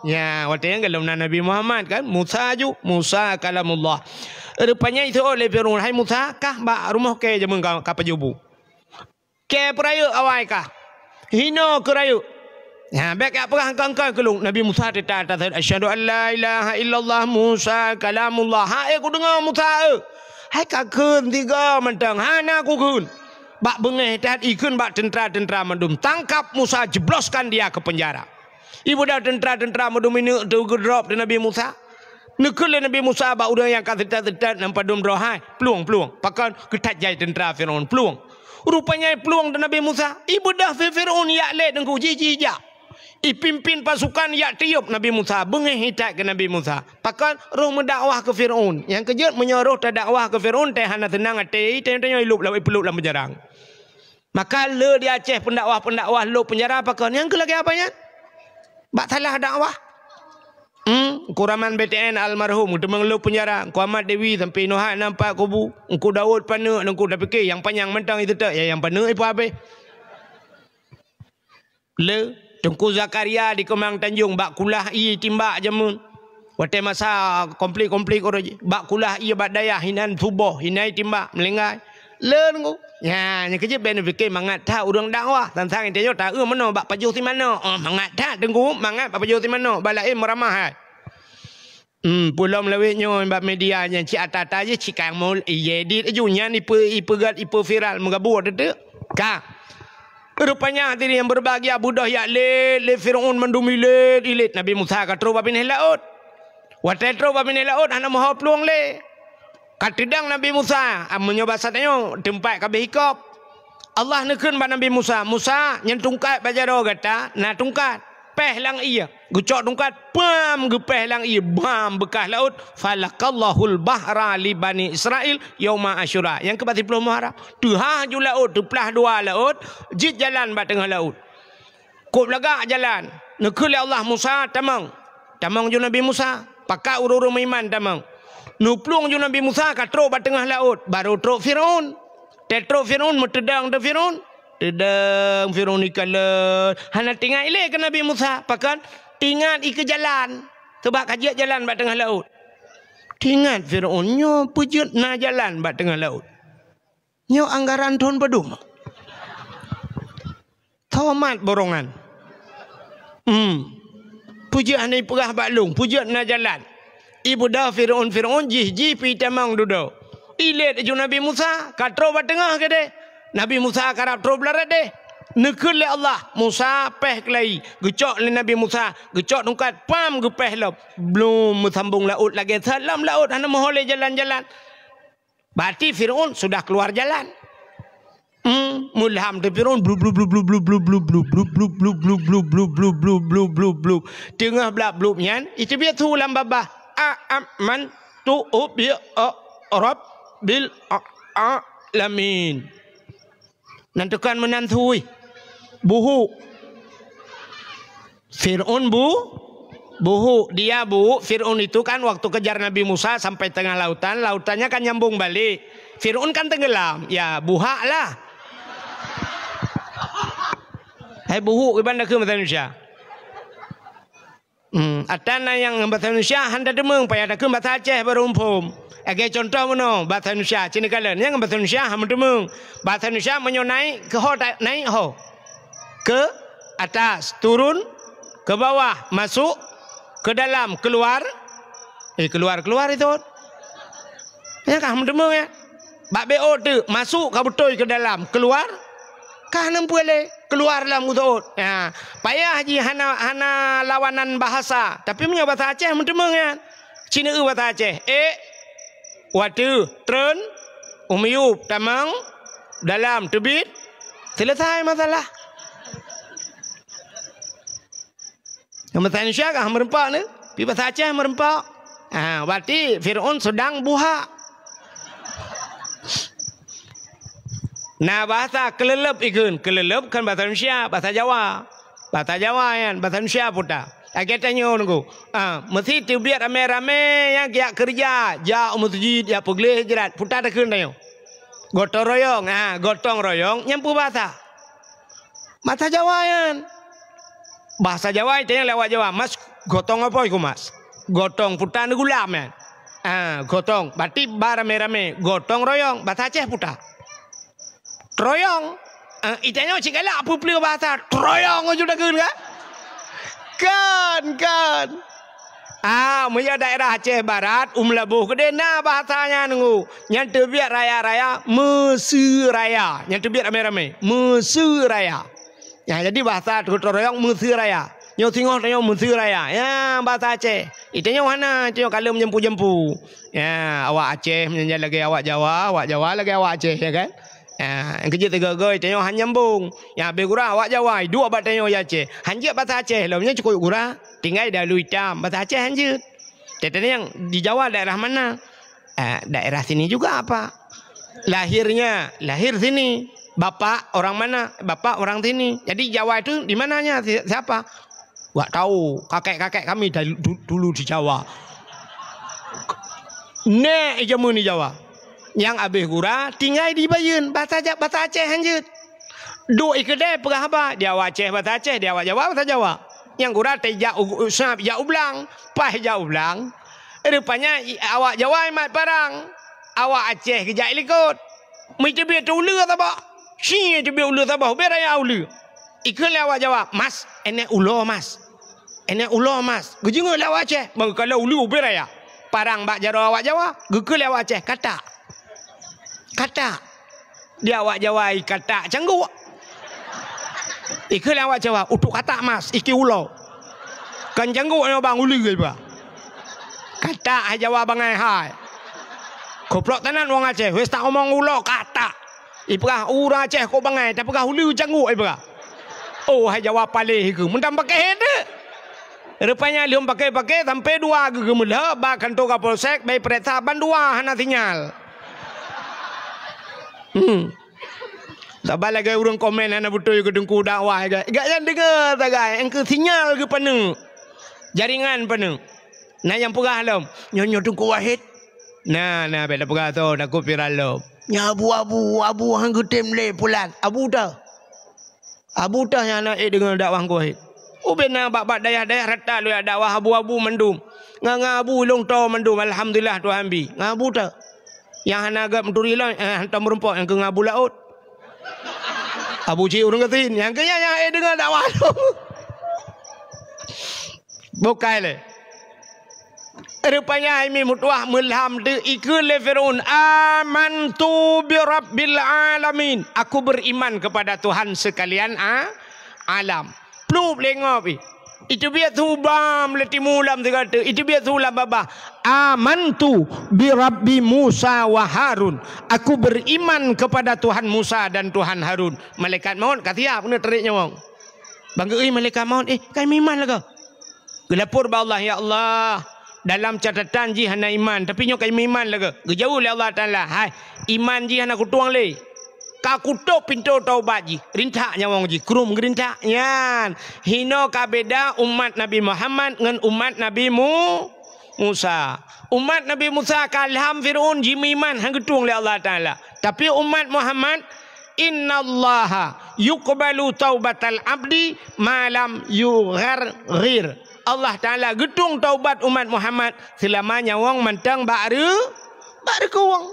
Ya, watée nyan golom na Nabi Muhammad kan, Musa ju, Musa kalamullah. Rupanya iseuôt lé Firaun, "Hai Musa, kah bak rumoh kèe jameun ka, ka pajoh bu?" Kèe peurayeuk awai kah? Hinoe keu rayeuk. Nyan, bék jak peugah engkai-engkai keu lôn. Nabi Musa teuta taseuôt, "Asyhadu an la ilaha illallah, Musa kalamullah." Hai kudeungoe Musa, eu. Hai ka kheun tiga mantong, hana kukheun. Bak beungéh that ikheun bak teuntra-teuntra mandum, "Tangkap Musa, jebloskan dia ke penjara." Ibeudôh teuntra-teuntra mandum ineuk teuh geudrop di Nabi Musa. Neukheun lé Nabi Musa bak ureuëng nyang ka seutat-seutat nyang padum droe, "Hai, plueng, plueng." Pakon? Geuthat jai teuntra Firaun, plueng. Rupanya plueng di Nabi Musa. Ibeudôh Firaun jak lé teungku, jih-jih jak. Ipimpin pasukan jak tiôb Nabi Musa, beungéh that keu Nabi Musa. Pakon? Roh meudakwah keu Firaun. Nyang keujeuet meunyoe roh tadakwah keu Firaun, teuh hana seunang até, teuh, teuh ilôb lam, ipeulôb lam peujarang. Maka le di Aceh pendakwah-pendakwah lôb penjara pakon? Nyang keu lagée apa nyan? Bak salah dakwah. Hmm, Kuraman B T N almarhum, teumang lôb penjara, Ku Amat Dewi sampai inoe hana nampak kubu, Engku Daud paneuk, Engku tapike nyang panyang mantong iseutôt, ya nyang paneuk ipeuhabéh. Le, Teungku Zakaria di Keumang Tanjong bak kulah ie timbak jameun. Watée masa konflik-konflik uroe jih, bak kulah ie bak dayah hinan suboh, hinai timbak, meulinggai. Leuen ku. Nyan, nyang keujeuet bék neupike mangat that ureuëng dakwah. Tantang inti nyoe taeu meunoe bak pajoh simanok. Oh, mangat that teungku, mangat bak pajoh simanok, bak laén meuramah hai. Hmm, peulom lawét nyoe bak media nyan cit ata-ata jih cit kang mul, ijédit aju nyan ipe-, ipeugét, ipeviral, meugabur teuteuek. Ka. Rupanya hadirin yang berbahagia, beudôh jak lét lé Firaun mandum ilét-ilét. Nabi Musa ka trôk bak binéh laôt. Watée trôk bak binéh laôt hana meuho plueng lé. Ka teudong Nabi Musa, ah, meunyoe basa tanyoe, teumpat ka abéh hikop. Allah neukheun bak Nabi Musa, "Musa, nyan tungkat bak jaroe gata, na tungkat, péh lam ié." Geucok tungkat, pam, geupéh lam ié, bam, beukah laôt. "Falaqallahul bahra li Bani Israil yauma Asyura." Nyang keuh bak siplôh Muharram. Teuhah ju laôt, teuplah dua laôt, jeuet jalan bak teungoh laôt. Kôb lagak jalan. Neukheun lé Allah, "Musa, tamong." Tamong ju Nabi Musa. Pakat ureuëng-ureuëng meuiman tamong. Neuplueng ju Nabi Musa ka trôk bak teungoh laôt, barô trôk Firaun. Teutrôk Firaun, meuteudong teuk Firaun. Teudong Firaun ikalon. Hana teuingat ilée keu Nabi Musa. Pakon? Teuingat ie keu jalan. Sabab ka jeuet jalan bak teungoh laôt. Teuingat Firaun, nyoe peue jeuet na jalan bak teungoh laôt. Nyoe anggaran thon padum. Tomat borongan. Hmm. Peue jeuet hana ipeugah bak lôn, peue jeuet na jalan. Ibeudôh Firaun, Firaun jih, jih pih tamong dudoe. Ilét ju Nabi Musa, ka trôk bak teungoh keudeh. Nabi Musa karab trôk bak larat deh. Neukheun lé Allah, "Musa, péh keulayi." Geucok lé Nabi Musa, geucok tungkat, pam, geupéh lom. Blum meusambong laôt lagée that lom laôt, hana meuho lé jalan-jalan. Berarti Firaun sudah keluar jalan. Hmm, meulham teuk Firaun, blub, blub, blub. Teungoh blah blub nyan, iteubiet su lam babah, "Amantu bi rabbil alamin." Nan tukang meunan su, buhuk. Firaun bu-, buhuk. Dia bu-, Firaun itu kan waktu kejar Nabi Musa sampai tengah lautan, lautannya kan nyambung balik. Firaun kan tenggelam, ya buhak lah. Hai buhuk, iban dah ke bahasa Indonesia. Hmm, ata na nyang bahasa Indonesia hana teumeung, payah takheun bahasa Aceh baru muphom. Lagée contoh meunoe, bahasa Indonesia, cit neukalon, nyang bahasa Indonesia hana teumeung. Bahasa Indonesia meunyoe naik, keu ho ta-, naik ho. Ke atas, turun ke bawah, masuk ke dalam, keluar. Eh, keluar, keluar itu. Nyang ka hana teumeung, ya. Bak B O teuk, masuk ka beutôi ke dalam, keluar ka hana peue lé, keluar lam utot. Ha, payah jih hana, hana lawanan bahasa. Tapi meunyoe bahasa Aceh meuteumeung nyan. Ci neueu bahasa Aceh, ék, watèe, treun, u miyueb, tamong, dalam, teubiet, seuleusai masalah. Nyang bahasa Indonesia kah meureumpok ni? Pi bahasa Aceh meureumpok. Ha, berarti Fir'aun sedang buhak. Na bahasa keuleuleub ikheun. Keuleuleub kan bahasa Indonesia, bahasa Jawa. Bahasa Jawa nyan, bahasa Indonesia puta. Lagèe tanyoe nunggu. Ah, meusi teubiet ramé-ramé nyang jak keureuja, jak u meuseujid, jak peugleh hijrat. Puta takheun tanyoe. Gotong royong, ha, gotong royong nyang peubahasa. Bahasa Jawa nyan. Bahasa Jawa tanyoe lé awak Jawa, "Mas, gotong apa iku, Mas?" Gotong puta neugulam nyan. Ah, gotong. Berarti ba ramé-ramé, gotong royong, bahasa Aceh puta. Troyong. Ah, itanyoe cit galak peue-peue bahasa. Troyong aju takheun kan? Kan, kan. Ah, meunyoe daerah Aceh Barat, u Meulaboh keudéh na bahasa nyan nunggu. Nyang teubiet raya-raya, meuseuraya. Nyang teubiet ramé-ramé, meuseuraya. Nyang jadi bahasa gotong royong meuseuraya. Nyoe singoh tanyoe meuseuraya. Ya, bahasa Aceh. Itanyoe hana, itanyoe ka lheueh meujampu-jampu. Ya, awak Aceh meunyan lagèe awak Jawa, awak Jawa lagèe awak Aceh, ya kan? Ya, nyang keujeuet sigoe-goe tanyoe han nyambong. Ya, abéh gura awak Jawa, iduek bak tanyoe di Aceh. Han jeuet bahasa Aceh lom, nyan cukôp gura. Tinggai dalu itam, bahasa Aceh han jeuet. Teuntèe nyang di Jawa daerah mana? Eh, daerah sini juga apa? Lahirnya, lahir sini. Bapak orang mana? Bapak orang sini. Jadi Jawa itu di mananya? Si-, siapa? Wak tahu, kakek-kakek kami dari du-, dulu di Jawa. Nèk jameun di Jawa. Nyang abéh gura tinggai di Bayeuen, bahasa Ja-, bahasa Aceh han jeuet. Duek i keudè peugah haba, di awak Aceh bahasa Aceh, di awak Jawa bahasa Jawa. Nyang gura teuh jak u, u, sab jak u blang, paih jak u blang. Rupanya i, awak Jawa imat parang, awak Aceh geujak i likot. Meuteubiet uleue saboh. Ci teubiet uleue saboh, ubé raya uleue. Ikheun lé awak Jawa, "Mas, énèk ulo, Mas. Énèk ulo, Mas." Geujeungeuk lé awak Aceh, bang geukalon uleue ubé raya. Parang bak jaroe awak Jawa, geukheun lé awak Aceh, "Katak." Katak. Di awak Jawa i katak cangguk. Ikheun lé awak Jawa, "Utok katak, Mas, iki ulo." Kan cangguk nyoe bang uleue iba. Katak hai Jawa bangai hai. Goblok tenan wong Aceh, wes tak omong ulo katak. Ipeugah ureueng Aceh kok bangai, tapeugah uleue cangguk ipeugah. Oh, hai Jawa paléh keu, meunan pakéh teuh. Rupanya lheueh pakéh-pakéh sampoe dua geuh geumeulheueh bak kantor Kapolsek, bai peuriksa ban dua hana sinyal. Hmm. Saban lagèe ureueng komen hana beutôi keu teungku dakwah, gak, gak nyan deungoe sagai, engkeu sinyal geupaneuk. Jaringan paneuk. Na nyang peugah lom, "Nyoe, nyoe Teungku Wahid." Na, na, bèk tapeugah soe, takot viral lom. "Nyoe Abu, Abu, Abu han geutem lé pulan." Abu teuh. Abu teuh nyang hana ék deungoe dakwah Teungku Wahid. Ubé na bak-bak dayah-dayah rata lôn jak dakwah abu-abu mandum. Ngon, ngon abu ilôn toe mandum, alhamdulillah Tuhan bi. Ngon abu teuh. Nyang hana gèt meuturi lom, eh, hantom meurumpok nyang keu ngon abu laôt. Abu cit ureueng gasien, nyang keu nyan nyang ék deungoe dakwah lôn. Bukai lé. Rupanya hai mi meutuwah meulham teuh ikheun lé Fir'aun, "Amantu bi rabbil alamin." Aku beriman kepada Tuhan sekalian a-, alam. Plup lé ngob ih. Iteubiet su bam lé timu lam sigoe teuk, iteubiet su lam babah. "Amantu bi rabbi Musa wa Harun." Aku beriman kepada Tuhan Musa dan Tuhan Harun. Malaikat maut ka siap keuneuk tarék nyawöng. Bang geuéh malaikat maut, "Eh, ka meuiman lagoe." Geulapor bak Allah, "Ya Allah, dalam catatan jih hana iman, tapi nyoe ka meuiman lagoe." Geujaweueb lé Allah Taala, "Hai, iman jih hana kutueng lé. Ka kutôp pintoe taubat jih." Rintak nyawöng jih, krum geurintak. Nyan, hinoe ka beda umat Nabi Muhammad ngon umat Nabi Mu-, Musa. Umat Nabi Musa ka lham Fir'aun jimeuiman, han geutueng lé Allah Taala. Tapi umat Muhammad, "Innallaha yuqbalu taubatal abdi ma lam yugharghir." Allah Taala geutueng taubat umat Muhammad seulama nyawöng mantong bak reu-, bak reukueng.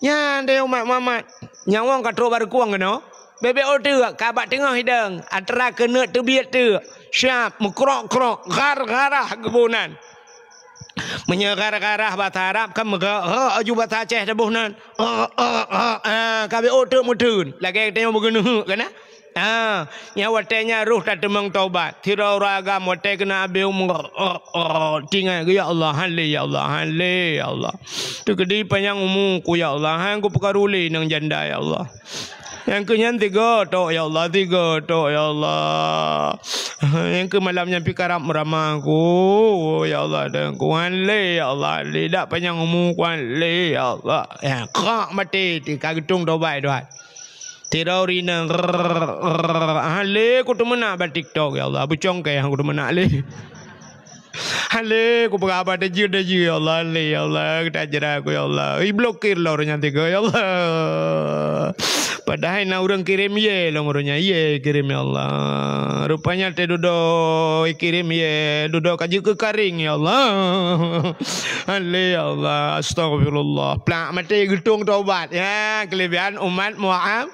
Nyan deh umat Muhammad, nyawöng ka trok bak reukueng keunoe. Bèk-bèk ôh teuk, ka bak teungoh idong, atra keuneuk teubiet teuk. Siap, meukrok-krok, ghar-gharah geuboh nan. Meunyoe ghar-gharah basa Arab kan meuga, ha, aju basa Aceh taboh nan. Ha, ha, ha, ha, ka bèk ôh teuk meuteun. Lagèe tanyoe beugeuneuk kan, ha? Ah, nyang watée nyan roh tateumeung taubat. Sidroe ureuëng agam watée keuneuk abéh umu, tinggai, "Ya Allah, hán lé, ya Allah, hán lé, ya Allah. Teukeudi panyang umu ku, ya Allah, hán kupeukaru lé nyang janda, ya Allah. Nyang keu nyan tiga tok, ya Allah, tiga tok, ya Allah. Nyang keu malam nyan pih karab meurama ku, ya Allah, dan ku hán lé, ya Allah, hán lé, dak panyang umu ku, hán lé, ya Allah." Ya, krak maté, ka geutong taubat, Tuhan. Sidroe ureuëng inong, "Hán lé kuteumeunak bak TikTok, ya Allah. Beucongkée hán kuteumeunak lé. Hán lé kupeugah haba tajeu-tajeu, ya Allah. Hán lé, ya Allah, tajra ku, ya Allah. Iblokir lom ureuëng nyan tiga, ya Allah." Padahai na ureuëng kirém yé lom ureuëng nyan, yé kirém, ya Allah. Rupanya teududoe ikirém yé, dudoe ka jeuet keu karéng, ya Allah. Hán lé, ya Allah. Astagfirullah. Plak maté geutong taubat. Ya, kelebihan umat Muhammad.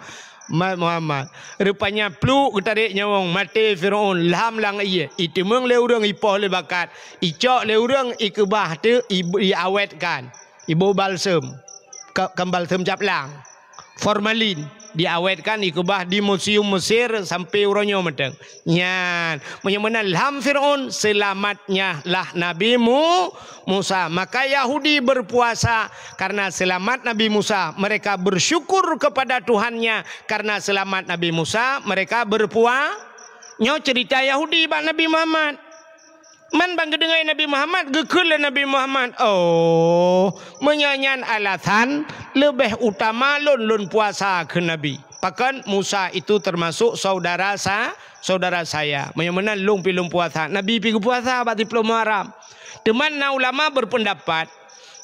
Umat Muhammad. Rupanya pluek geutarek nyawöng, maté Firaun, lham lam ié. Iteumeung lé ureuëng, ipoh lé bakat. Icok lé ureuëng, ikeubah teuk, i-, iawetkan. Iboh balsem. Ka-, kan balsem caplang. Formalin. Diawetkan, ikeubah di museum Mesir sampai uroe nyoe mantong. Nyan, meunyoe meunan lham Firaun, seulamatnya lah Nabi Mu-, Musa. Maka Yahudi berpuasa karena selamat Nabi Musa. Mereka bersyukur kepada Tuhannya karena selamat Nabi Musa. Mereka berpua-, nyoe cerita Yahudi bak Nabi Muhammad. Man ban geudeungoe Nabi Muhammad, geukheun lé Nabi Muhammad, "Oh, meunyoe nyan alasan, leubeh utama lôn, lôn puasa," kheun Nabi. Pakon? Musa itu termasuk saudara sa-, saudara saya. Meunyoe meunan lôn pih lôn puasa. Nabi pih geupuasa bak siplôh Muharram. Teuma na ulama berpendapat,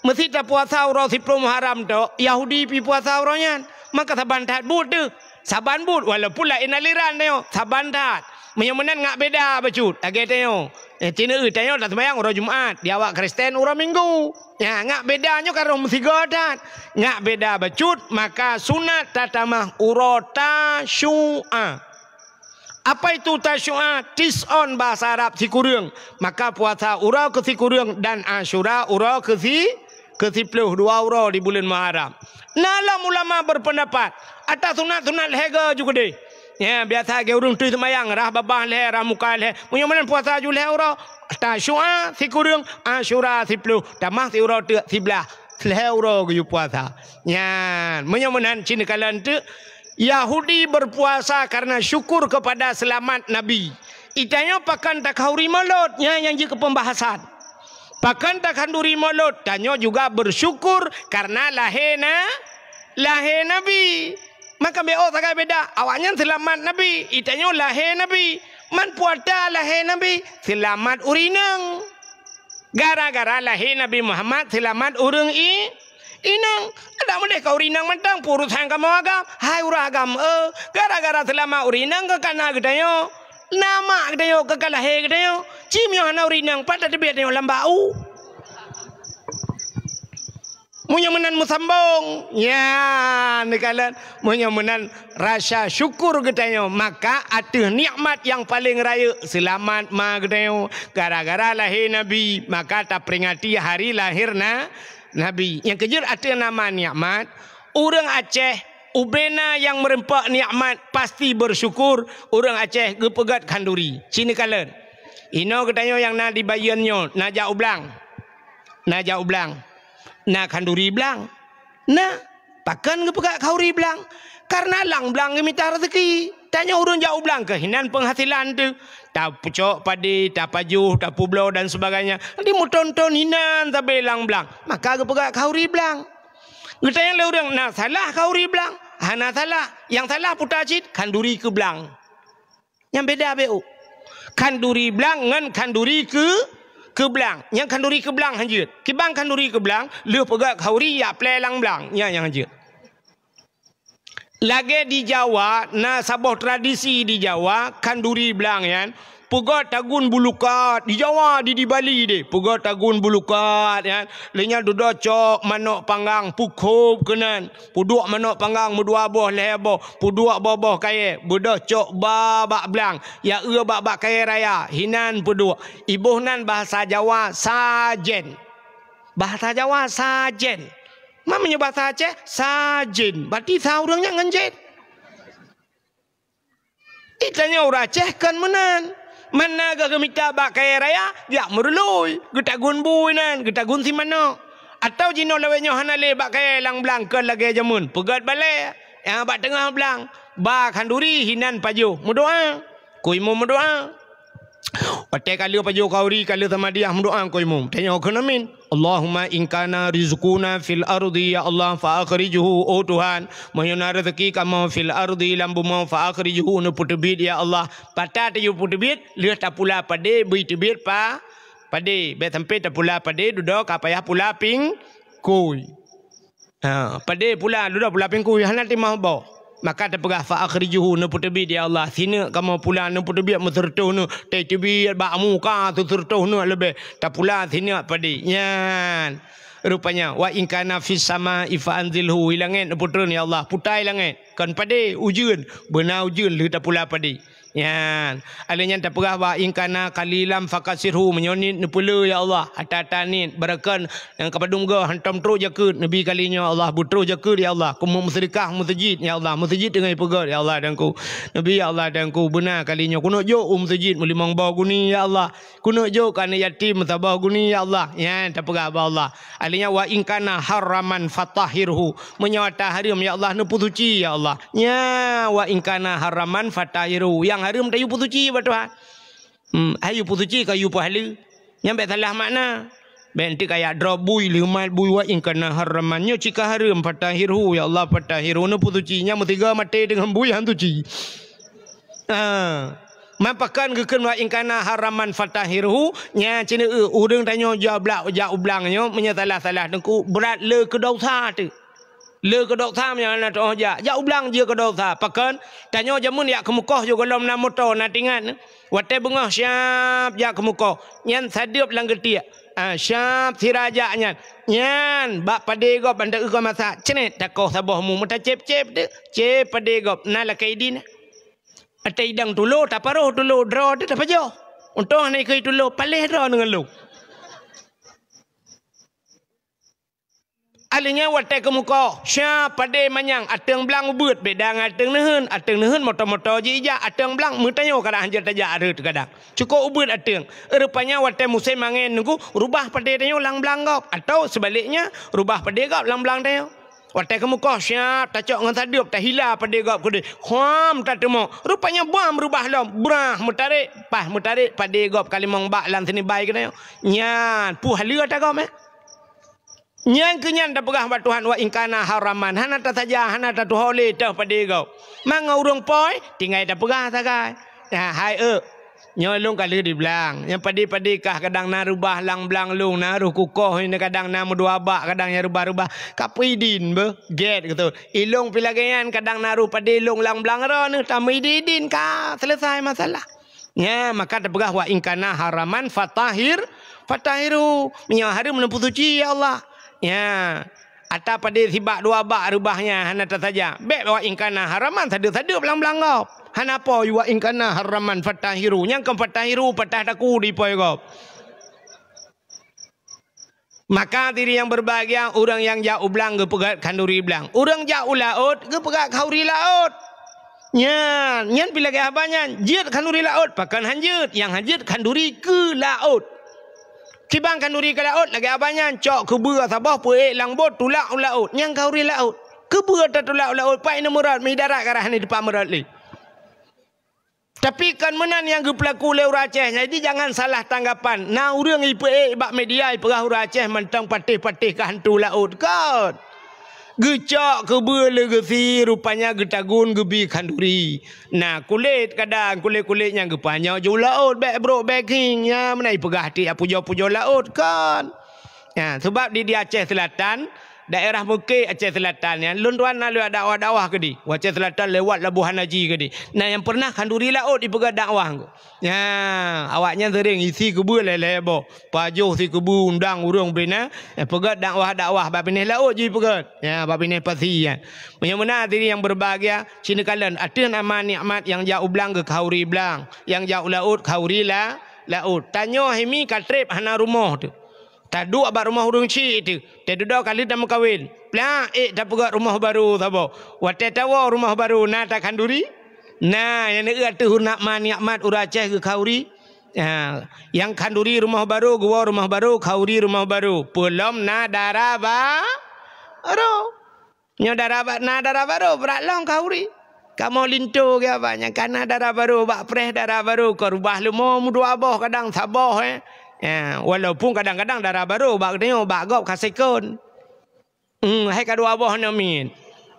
meusi tapuasa uroe siplôh Muharram tok, Yahudi pih puasa uroe nyan. Maka saban that buet teuh. Saban buet, walaupun laén aliran tanyoe, saban that. Meunyoe meunan ngak beda bacut, lagée tanyoe. Eh, ci neueu tanyoe taseumayang uroe Jumat, di awak Kristen uroe Minggu. Nya, ngak beda nyoe ka roh meusigoe that. Ngak beda bacut, maka sunat tatamah uroe Tasyu'a. Apa itu Tasyu'a? Tis'on bahasa Arab sikureueng. Maka puasa uroe keu sikureueng dan Asyura uroe keu si-, keu siplôh, dua uroe di buleuen Muharram. Na lom ulama berpendapat, ata sunat-sunat lhée goe ju keudeh. Ya, biasa lagée ureuëng tui seumayang, rhah babah lhée, rhah muka lhée. Meunyoe meunan puasa ju lhée uroe, Tasyu'a sikureueng, Asyura siplôh, tamah siuroe teuk siblaih, lhée uroe geuyue puasa. Nyan, meunyoe meunan ci neukalon teuk, Yahudi berpuasa karena syukur kepada selamat Nabi. Itanyoe pakon takhanduri Maulud, nyan nyang jeuet keu pembahasan. Pakon takhanduri Maulud, tanyoe juga bersyukur karena lahé na-, lahé Nabi. Maka bék oh sagai beda, awaknyan seulamat Nabi, itanyoe lahé Nabi. Man peue ata lahé Nabi? Seulamat ureuëng inong. Gara-gara lahé Nabi Muhammad seulamat ureuëng i-, inong. Adak meudeh ka ureuëng inong mantong, peue urosan kamoe agam? Hai ureuëng agam, eh, gara-gara seulamat ureuëng inong ka kana geutanyoe. Na mak geutanyoe, ka, ka lahé geutanyoe. Ci meunyoe hana ureuëng inong, pat tateubiet tanyoe lam bak u. Meunyoe meunan meusambong, ya, neukalon. Meunyoe meunan rasa syukur geutanyoe, maka ateueh nikmat nyang paleng rayeuk, seulamat ma geutanyoe. Gara-gara lahé Nabi, maka taperingati hari lahir na-, Nabi. Nyang keujeuet ateueh nama nikmat, ureuëng Aceh ubena nyang meureumpok nikmat pasti bersyukur, ureuëng Aceh geupeugét khanduri. Ci neukalon. Inoe geutanyoe nyang na di Bayeuen nyoe, na jak u blang. Na jak u blang. Na khanduri blang. Na, pakon geupeugét khanduri blang? Karena lam blang geumita raseuki. Tanyoe ureuëng jak u blang keuh hinan penghasilan teuh. Tapeucok padé, tapajoh, tapubloe dan sebagainya. Dimeuton-ton hinan sabe lam blang. Maka geupeugét khanduri blang. Geutanyoe lé ureuëng na salah khanduri blang? Hana salah. Nyang salah puta cit khanduri keu blang. Nyang beda bék. Khanduri blang ngon khanduri keu, keu blang. Nyang khanduri keu blang hanjeuet. Kiban khanduri keu blang, lheueh peugét khanduri jak plé lam blang. Nyan nyang hanjeuet. Lagée di Jawa, na saboh tradisi di Jawa, khanduri blang nyan, peugét tagun bulukat. Di Jawa, di, di Bali deh, peugét tagun bulukat nyan. Lé nyan dudoe cok manok panggang, peukhop keunan. Peuduek manok panggang meudua boh, lhée boh, peuduek boh-boh kayée, beudôh cok ba bak blang, ya eu bak, bak kayée raya, hinan peuduek. Iboh nan bahasa Jawa sajen. Bahasa Jawa sajen. Ma meunyoe bahasa Aceh, sajen. Berarti sa ureuëng nyan ngon jen. Di tanyoe ureuëng Aceh kon meunan. Mana geuh geumita bak kayée raya, jak meurului, geutagun bui nan, geutagun simanok. Atawa jinoe lawét nyoe hana lé bak kayée lam blang kon lagée jameun, peugét balée, nyang bak teungoh blang, ba khanduri hinan pajoh meudoá. Kui meudoá. Watée ka lheueh pajoh khanduri, ka lheueh samadiyah meudoá kui mum. Tanyoe kheun amin. Allahumma in kana rizquna fil ardi, ya Allah, fa akhrijhu, oh Tuhan, meunyoe na rezeki kamoe fil ardi, lam bumoe, fa akhrijhu, neupeuteubiet, ya Allah. Pat tapeuteubiet, lheueh tapula padé, bri teubiet pa-, padé. Bék sampai tapula padé, dudoe ka payah pula pingkui. Ha, padé pula, dudoe pula pingkui, hana timah boh. Maka tapeugah, fa akhrijhu, neupeuteubiet, ya Allah. Sineuk kamoe pula, neupeuteubiet meuseureutoh neuk, tateubiet bak muka seuseureutoh neuk leubeh. Tapula sineuk padé. Nyan. Rupanya, wa in kana fis sama'i fa anzilhu, i langét neupeutreun, ya Allah. Putai langét. Kon padé, ujeuen. Beuna ujeuen lheueh tapula padé. Nyan. Alheuh nyan tapeugah, wa in kana qalilan fakasirhu, meunyoe niet neupeulé, ya Allah. Ata-ata niet, beureukon nyang ka padum goe hantom troh jakeuet, neubi kali nyoe, Allah, beutroh jakeuet, ya Allah. Keumeung meuseudeukah meuseujid, ya Allah. Meuseujid teungoh ipeugét, ya Allah, Teungku. Neubi, ya Allah, Teungku, beuna kali nyoe. Keuneuk jok u meuseujid meulimong boh guni, ya Allah. Keuneuk jok keu aneuk yatim meusaboh guni, ya Allah. Nyan tapeugah bak Allah. Alheuh nyan, wa in kana haraman fatahhirhu. Meunyoe ata hareuem, ya Allah, neupeusuci, ya Allah. Nya, wa in kana haraman fatahhirhu. Nyang hareuem tayue peusuci bak Tuhan. Hmm, ayue peusuci ka yue peuhaleue. Nyan bék salah makna. Bék nanti kaya droe bui, leumat bui, wa in kana haraman. Nyoe cit ka hareuem, fatahhirhu, ya Allah, fatahhirhu, neupeusuci. Nyan meusigoe maté deungon bui han suci. Ah. Man pakon geukheun wa in kana haraman fatahhirhu, nyan ceuneuk, eh, ureuëng tanyoe jak u blang, jak u blang nyoe, meunyoe salah-salah Teungku, brat le keu desya teuh. Le keu desya meunyoe hana teuoh jak. Jak u blang jeuet keu desya. Pakon? Tanyoe jameun jak keumeukoh yoh gohlom na moto, na tingat. Watée beungoh siab jak keumeukoh. Nyan sadeueb lam geutiek. Ah, siab sira jak nyan. Nyan, bak padé gob ban teu-eu kon masak. Ceunet, takoh saboh mu, meutacép-cép teuh. Cép padé gob, na lakée idin. Ata idang tulo, taparoh tulo, droe teuh tapajoh. Untông hana ikheun tulo, paléh droe ngon lôn. Alheuh nyan watée keumeukoh, siab padé manyang, ateueng blang ubeuet, beda ngon ateueng neuheun. Ateueng neuheun moto-moto jijak, ateueng blang meutanyoe kadang hanjeuet tajak rhot kadang. Cukôp ubeuet ateueng. Rupanya watée musém angén Teungku, rubah padé tanyoe lam blang gob, atawa seubaliknya, rubah padé gob lam blang tanyoe. Watée keumeukoh siab tacok ngon sadeueb, tahila padé gob keudeh. Kham tateumok. Rupanya bam reubah lom. Brah meutarek, paih meutarek padé gob ka limong bak lam sinibai keunoe. Nyan, puih lheueh ata gob, eh. Nyang keu nyan tapeugah bak Tuhan, wa in kana haraman, hana tasaja, hana tatuho lé teuh padé gob. Mangat ureuëng poi, tinggai tapeugah sagai. Nah, hai eu, nyoe lôn ka lheueh di blang. Nyang padé-padé kah kadang na reubah lam blang lôn, na roh kukoh, kadang na meudua bak, kadang nyang reubah-reubah. Ka peuidin beuh, gét keutu. Ilôn pih lagée nyan kadang na roh padé lôn lam blang droeneuh, tameuidin-idin ka selesai masalah. Nya, maka tapeugah wa in kana haraman fatahhir, fatahhirhu. Meunyoe hareuem neupeusuci, ya Allah. Nya. Ata padé sibak dua bak reubah nyan hana tasaja. Bék wa in kana haraman sadeueb-sadeueb lam blang gob. Hana po wa in kana haraman fatahhirhu. Nyang kon fatahhirhu patah taku di poi gob. Maka diri nyang berbahagia, ureuëng nyang jak u blang geupeugét khanduri blang. Ureuëng jak u laôt geupeugét khanduri laôt. Nyan, nyan pih lagée haba nyan, jeuet khanduri laôt, pakon han jeuet, nyang han jeuet khanduri keu laôt. Kiban khanduri keu laôt lagée haba nyan, cok keubeue saboh peuék lam bot tulak u laôt, nyang khanduri laôt. Keubeue tatulak u laôt, pai neumeurot, meudarat ka rhah ni teupah meurot lé. Tapi kon meunan nyang geupeulaku lé ureuëng Aceh, jadi jangan salah tanggapan. Na ureuëng ipeuék bak media ipeugah ureuëng Aceh mantong patéh-patéh keu hantu laôt, kon. Geucok keubeue lé geusie, rupanya geutagun geubi khanduri. Na kulét kadang, kulét-kulét nyang geupanyoe ju laôt, bék brok bék khieng, nya meunan ipeugah tiek pujoe-pujoe laôt, kon. Nya, sebab di, di Aceh Selatan, daerah Meuke Aceh Selatan nyan, lôn tuan na lewat dakwah-dakwah keudeh. Aceh Selatan lewat Labuhan Haji keudeh. Na nyang pernah khanduri laôt ipeugét dakwah engko. Nya, awaknyan sering isi keubeue lhée-lhée boh. Pajoh si keubeue undang ureuëng bri na, eh, peugét dakwah-dakwah bak binéh laôt jih peugét. Nya, bak binéh pasi nyan. Meunyoe meunan diri nyang berbahagia, sineukalen ateueh nama nikmat nyang jak u blang geukhanduri blang, nyang jak u laôt khanduri la-, laôt. Tanyoe himi ka treb hana rumoh teuh. Taduek bak rumoh ureuëng chik teuh, tadudoe ka lheueh tameukawen. Plak ék tapeugét rumoh barô saboh. Watée tawoe rumoh barô na takhanduri? Nah, nyang neueu ateueh nama nikmat ureuëng Aceh geukhanduri. Ha, nyang khanduri rumoh barô, geuwoe rumoh barô, khanduri rumoh barô. Peulom na dara barô. Nyoe dara ba-, na dara barô, brat lom khanduri. Kamoe linto geuh abah nyang kana dara barô, bak preh dara barô, ka rubah leumo meudua boh kadang saboh, eh. Ya, walaupun kadang-kadang dara barô bak geutanyoe, bak gob ka sekon. Hmm, hai ka dua boh namiet.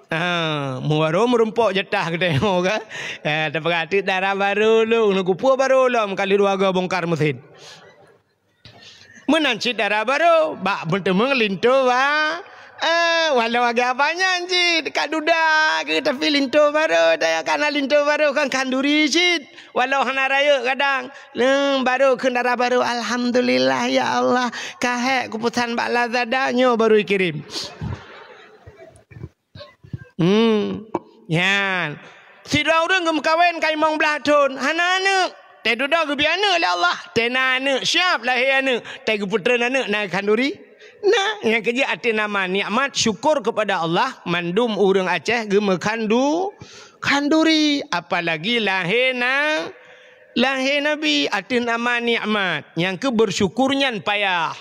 Ha, meuwarô meurumpok jatah geutanyoe ka. Eh, tapeugah teuk dara barô lôn, neukupeue barô lom kali dua go bongkar mesin. Meunan cit dara barô, bak meuteumeung linto ba. Eh, walau agak banyak cit, ka duda ke, tapi linto barô, daya kana linto barô kan khanduri cit. Walau hana rayeuk kadang. Leueng barô kheun dara barô, "Alhamdulillah ya Allah, ka hék kupesan bak Lazada, nyoe barô ikirém." Hmm. Nyan. Sidroe ureuëng geumeukawen ka limong blaih thon, hana aneuëk. Teududoe geubri aneuëk lé Allah, teuh na aneuëk, siap lahé aneuëk, teuh geupeutreun aneuëk na khanduri. Nah, nyang keujeuet ateueh nama nikmat syukur kepada Allah, mandum ureuëng Aceh geumeukhandu-, khanduri, apalagi lahé na, lahé Nabi ateueh nama nikmat, nyang keu bersyukur nyan payah.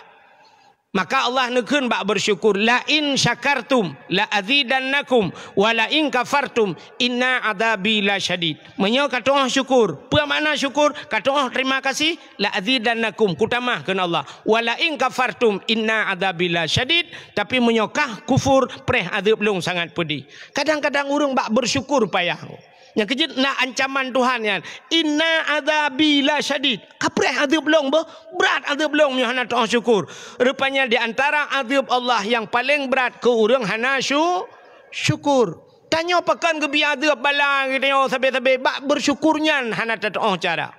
Maka Allah neukheun bak bersyukur, "La in syakartum la azidannakum, wa la in kafartum inna adzabi lasyadid." Meunyoe ka tu'oh syukur, peue makna syukur? Ka tu'oh terima kasih, "La azidannakum," kutamah kheun Allah. "Wa la in kafartum inna adzabi lasyadid," tapi meunyoe kah kufur, preh azeub lôn sangat peudeh. Kadang-kadang ureuëng bak bersyukur payah. Nyang keujeuet na ancaman Tuhan nyan, "Inna adzabi lasyadid." Ka preh azeub lôn beuh, brat azeub lôn meunyoe hana tu'oh syukur. Rupanya di antara azeub Allah nyang paleng brat keu ureuëng hana syu-, syukur. Tanyoe pakon geubri azeub bala geutanyoe sabe-sabe, bak bersyukur nyan hana tatu'oh cara.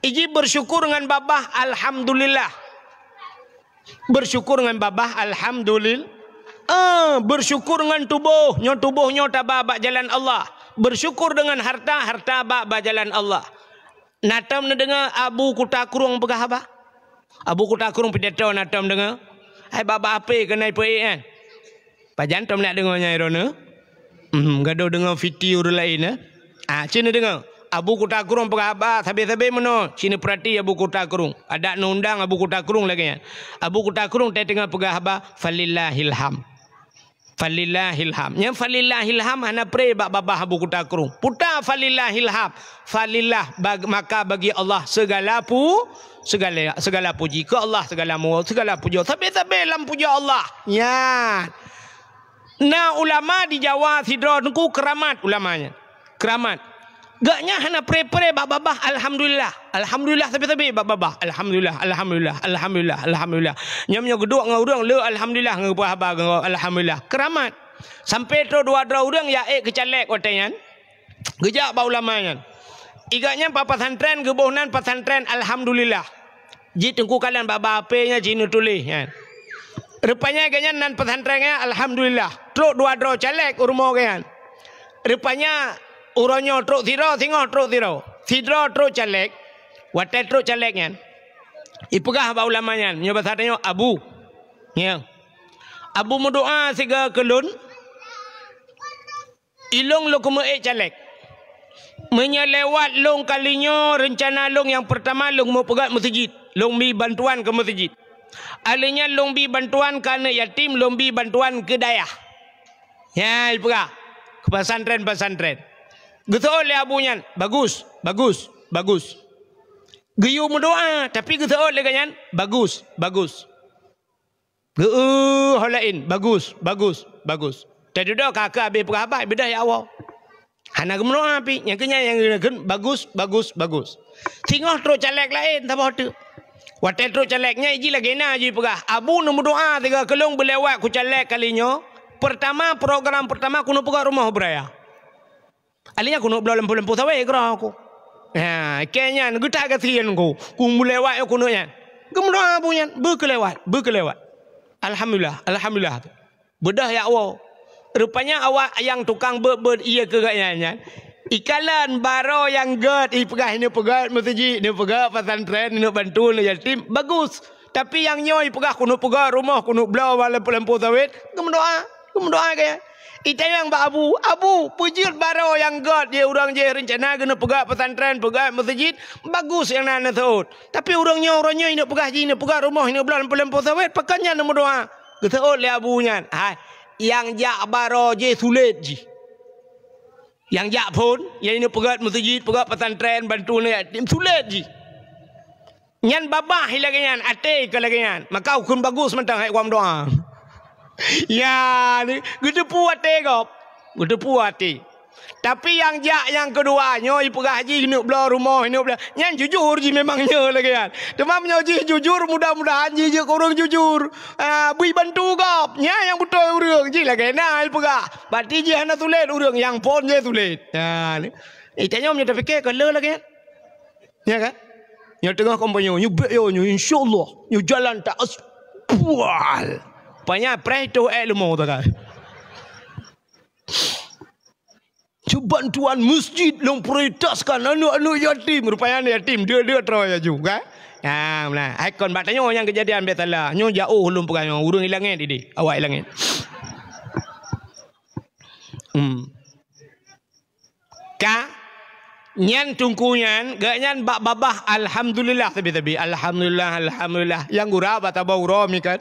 Iji bersyukur ngon babah alhamdulillah. Bersyukur ngon babah alhamdulil-, eh, bersyukur ngon tuboh, nyoe tuboh nyoe taba bak jalan Allah. Bersyukur deungon harta, harta ba bak jalan Allah. Na tom neudeungoe Abu Kuta Krueng peugah haba? Abu Kuta Krueng pidato na tom deungoe? Hai bak-bak ape keuneuk ipeuék nyan? Pajan tom nak deungoe nyan droeneuh? Hmm, gadôh deungoe fiti ureuëng laén, eh? Ah, ci neudeungoe. Abu Kuta Krueng peugah haba sabe-sabe meunoe, ci neupeurati Abu Kuta Krueng. Adak neuundang Abu Kuta Krueng lagée nyan. Abu Kuta Krueng teuh teungoh peugah haba, "Falillahil hamd." Falillahil hamd. Nyang falillahil hamd hana preh bak babah Abu Kuta Krueng. Puta falillahil hamd. Falillah bag-, maka bagi Allah segala pu-, segala, segala puji. Keu Allah segala mu-, segala pujoe. Sabe-sabe lam pujoe Allah. Nyan. Na ulama di Jawa sidroe teungku keramat ulama nyan. Keramat. Gobnyan hana preh-preh bak babah alhamdulillah. Alhamdulillah sabe-sabe bak babah. Alhamdulillah, alhamdulillah, alhamdulillah, alhamdulillah. Nyan meunyoe geuduek ngon ureuëng le alhamdulillah ngon geupeugah haba ngon alhamdulillah. Keramat. Sampai trok dua droe ureuëng ya ék keu caleg watée nyan. Geujak bak ulama nyan. Igobnyan bak pesantren geuboh nan pesantren alhamdulillah. Jih teungku kalon bak-bak ape nyan jih neutuléh nyan. Rupanya gobnyan nan pesantren nyan alhamdulillah. Trok dua droe caleg u rumoh gobnyan. Rupanya uroe nyoe trok sidroe, singoh trok sidroe. Sidroe trok caleg. Watée trok caleg nyan, ipeugah bak ulama nyan, nyoe basa tanyoe Abu. Ya. Abu meudoa siga keu lôn. Ilong lôn keumeue ék caleg. Meunyoe lewat lôn kali nyoe, reuncana lôn nyang peurtama lôn meupeugét meuseujid, lôn bi bantuan keu meuseujid. Alheuh nyan lôn bi bantuan keu aneuëk yatim, lôn bi bantuan keu dayah. Nyan ipeugah keu pesantren-pesantren. Geuseuôt lé abu nyan, "Bagus, bagus, bagus." Geuyue meudoa, tapi geuseuôt lé gobnyan, "Bagus, bagus." Geu-, ho laén, "Bagus, bagus, bagus." Teududoe ka keu habéh peugah haba, beudôh jak woe. Hana geumeudoa pih, nyang keu nyan nyang geukheun, "Bagus, bagus, bagus." Singoh trok caleg laén saboh teuk. Watée trok caleg nyan jih lagée na jih peugah, "Abu neumeudoa siga keu lôn beulewat keu caleg kali nyoe. Peurtama, program peurtama keuneuk peugét rumoh beuraya." Alheuh nyan keuneuk bloe lampôh-lampôh sawét keudroe ku. Ha, keu nyan geutak gasien ku. Ku meulewat keuneuk nyan. Geumeudoa abu nyan, beu keu lewat, beu keu lewat. Alhamdulillah, alhamdulillah. Beudôh jak woe. Rupanya awak nyang tukang beuet-beuet ié keu gobnyan nyan, ikalon baroe nyang gét, ipeugah ineuk peugét meuseujid, ineuk peugét pesantren, ineuk bantu aneuk yatim, bagus. Tapi nyang nyoe ipeugah keuneuk peugét rumoh, keuneuk bloe lampôh-lampôh sawét, geumeudoa, geumeudoa gobnyan. Itanyong bak abu, "Abu, peue jeuet baroe nyang göt jih ureuëng jih reuncana geuneuk peugöt pesantren, peugöt meuseujid, bagus nyang na neuseuôt. Tapi ureuëng nyoe, ureuëng nyoe ineuk peugah jih, ineuk peugah rumoh, ineuk bloe lampôh-lampôh sawét, pakon nyan neumeudoá?" Geuseuôt lé abu nyan, "Hai, nyang jak baroe jih sulet jih. Nyang jak phon, nyang ineuk peugöt meuseujid, peugöt pesantren, bantu aneuk yatim, sulet jih. Nyan babah lagée nyan, até ka lagée nyan. Maka hukôm bagus mantong hai geudoá." Ya, geuteupeue até gob. Geuteupeue até. Tapi nyang jak nyang keudua nyoe, ipeugah jih ineuk bloe rumoh, ineuk bloe. Nyan jujur jih memang nyoe lagée nyan. Teuma meunyoe jih jujur, mudah-mudahan jih jeuet keu ureuëng jujur. Ah, bri bantu gob. Nyan nyang beutôi ureuëng jih lagée na ipeugah. Berarti jih hana sulet ureuëng, nyang phon jih sulet. Ya, ni. Eh, tanyoe meunyoe tapike ka le lagée nyan. Ya kan? Nyang teungoh kampanye, nyoe bèk yo, nyoe insyaallah, nyoe jalan taas. Pual. Panya preh toh ék leumo takai. Bantuan masjid lôn prioritaskan aneuk-aneuk yatim. Rupanya aneuk yatim, dia-dia troh ya ju, kan? Ya, meunan. Hai kon bak tanyoe nyang keujadian bèk salah. Nyoe jauh lôn peugah nyoe, ureuëng i langét idéh, awak i langét. Hmm. Ka nyan teungku nyan, geuh nyan bak babah alhamdulillah sabe-sabe. Alhamdulillah, alhamdulillah. Nyang gura bak saboh uroe mi kan.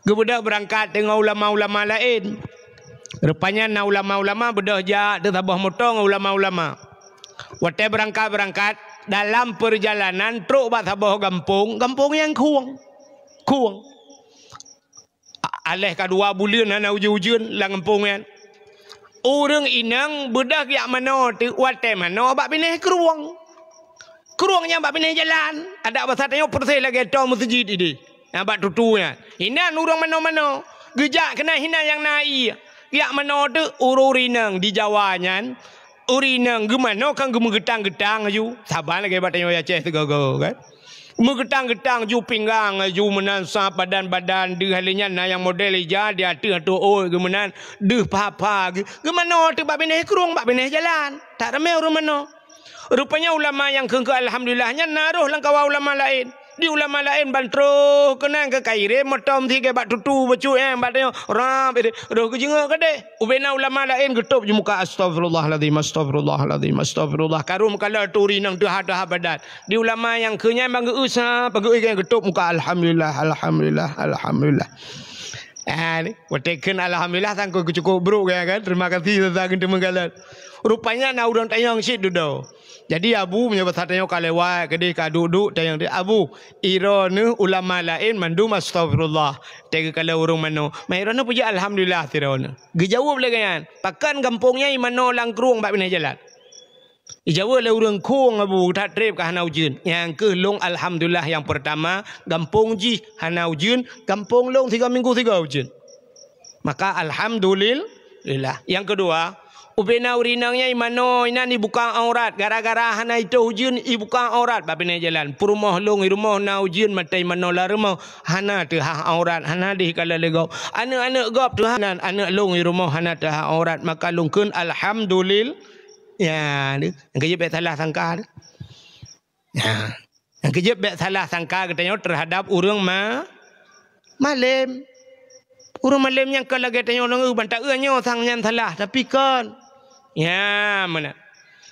Geubeudôh beurangkat deungon ulama-ulama laén. Rupanya na ulama-ulama beudôh jak teusaboh moto ngon ulama-ulama. Watée beurangkat-beurangkat, dalam peurjalanan trok bak saboh gampông, gampông nyang khueng. Khueng. A-, aléh ka dua buleuen hana ujeuen-ujeuen lam gampông nyan. Ureuëng inong beudôh jak manoe teuk, watée manoe bak binéh krueng. Krueng nyang bak binéh jalan, adak basa tanyoe persis lagée toh meuseujid idéh. Nyang bak tutu nyan. Inan ureuëng manoe-manoe, geujak keunan inan nyang na ié. Jak manoe teuk ureuëng inong di Jawa nyan, ureuëng inong geumanoe kan geumeugeutang-geutang aju. Saban lagée bak tanyoe Aceh sigoe-goe kan. Meugeutang-geutang ju pinggang, ju meunan sab badan-badan, deuh lheueh nyan na nyang model ija di ateueh ateueh ôt geuh meunan, deuh pha-pha geuh. Geumanoe teuk bak binéh krueng, bak binéh jalan. That ramé ureuëng manoe. Rupanya ulama nyang kheun keu alhamdulillah nyan na roh lam kawan ulama laén. Di ulama laén ban troh keunan ka kairém moto meusigée bak tutu bacut nyan bak tanyoe. Rab, roh geujeungok keudeh. Ubena ulama laén geutôb ju muka, "Astaghfirullahalazim, astaghfirullahalazim, astaghfirullah." Ka rhom kalon turi nyang teuha-teuha badan. Di ulama nyang keu nyan ban geu-eu sa, ban geu-eu nyang geutôb muka, "Alhamdulillah, alhamdulillah, alhamdulillah." Ah, ni, watée kheun alhamdulillah, sangkot keucukôp brok ya kan. Terima kasih, sasa kheun teumeugalak. Rupanya na ureuëng tanyong cit dudoe. Jadi abu meunyoe basa tanyoe ka lewat, keudeh ka duek-duek, tanyong dia, "Abu, iroe neuh ulama laén mandum astaghfirullah." Teuka lé ureuëng manoe, "Ma iroe neuh peujeuet alhamdulillah sidroe neuh?" Geujaweueb lagée nyan, "Pakon gampông nyan imanoe lam krueng bak binéh jalan?" Ijaweueb lé ureuëng, "Krueng abu, that treb ka hana ujeuen." Nyang keuh lôn alhamdulillah nyang peurtama, gampông jih hana ujeuen, gampông lôn sigoe minggu sigoe ujeuen. Maka alhamdulillah. Nyang keudua, ubena ureuëng inong nyan imanoe inan ibuka aurat, gara-gara hana itôh ujeuen ibuka aurat bak binéh jalan. Peurumoh lôn i rumoh na ujeuen mata imanoe lam rumoh, hana teuhah aurat, hana deuh ikalon lé gob. Aneuëk-aneuëk gob teuhah nan, aneuëk lôn i rumoh hana teuhah aurat, maka lôn kheun alhamdulillah. Ya, deuh. Nyang keujeuet bèk salah sangka deuh. Nah, nyang keujeuet bèk salah sangka geutanyoe teuhadab ureuëng ma-, malém. Ureuëng malém nyang ka lagée tanyoe deungoe ban taeu nyoe sang nyan salah, tapi kon. Ya, meunan.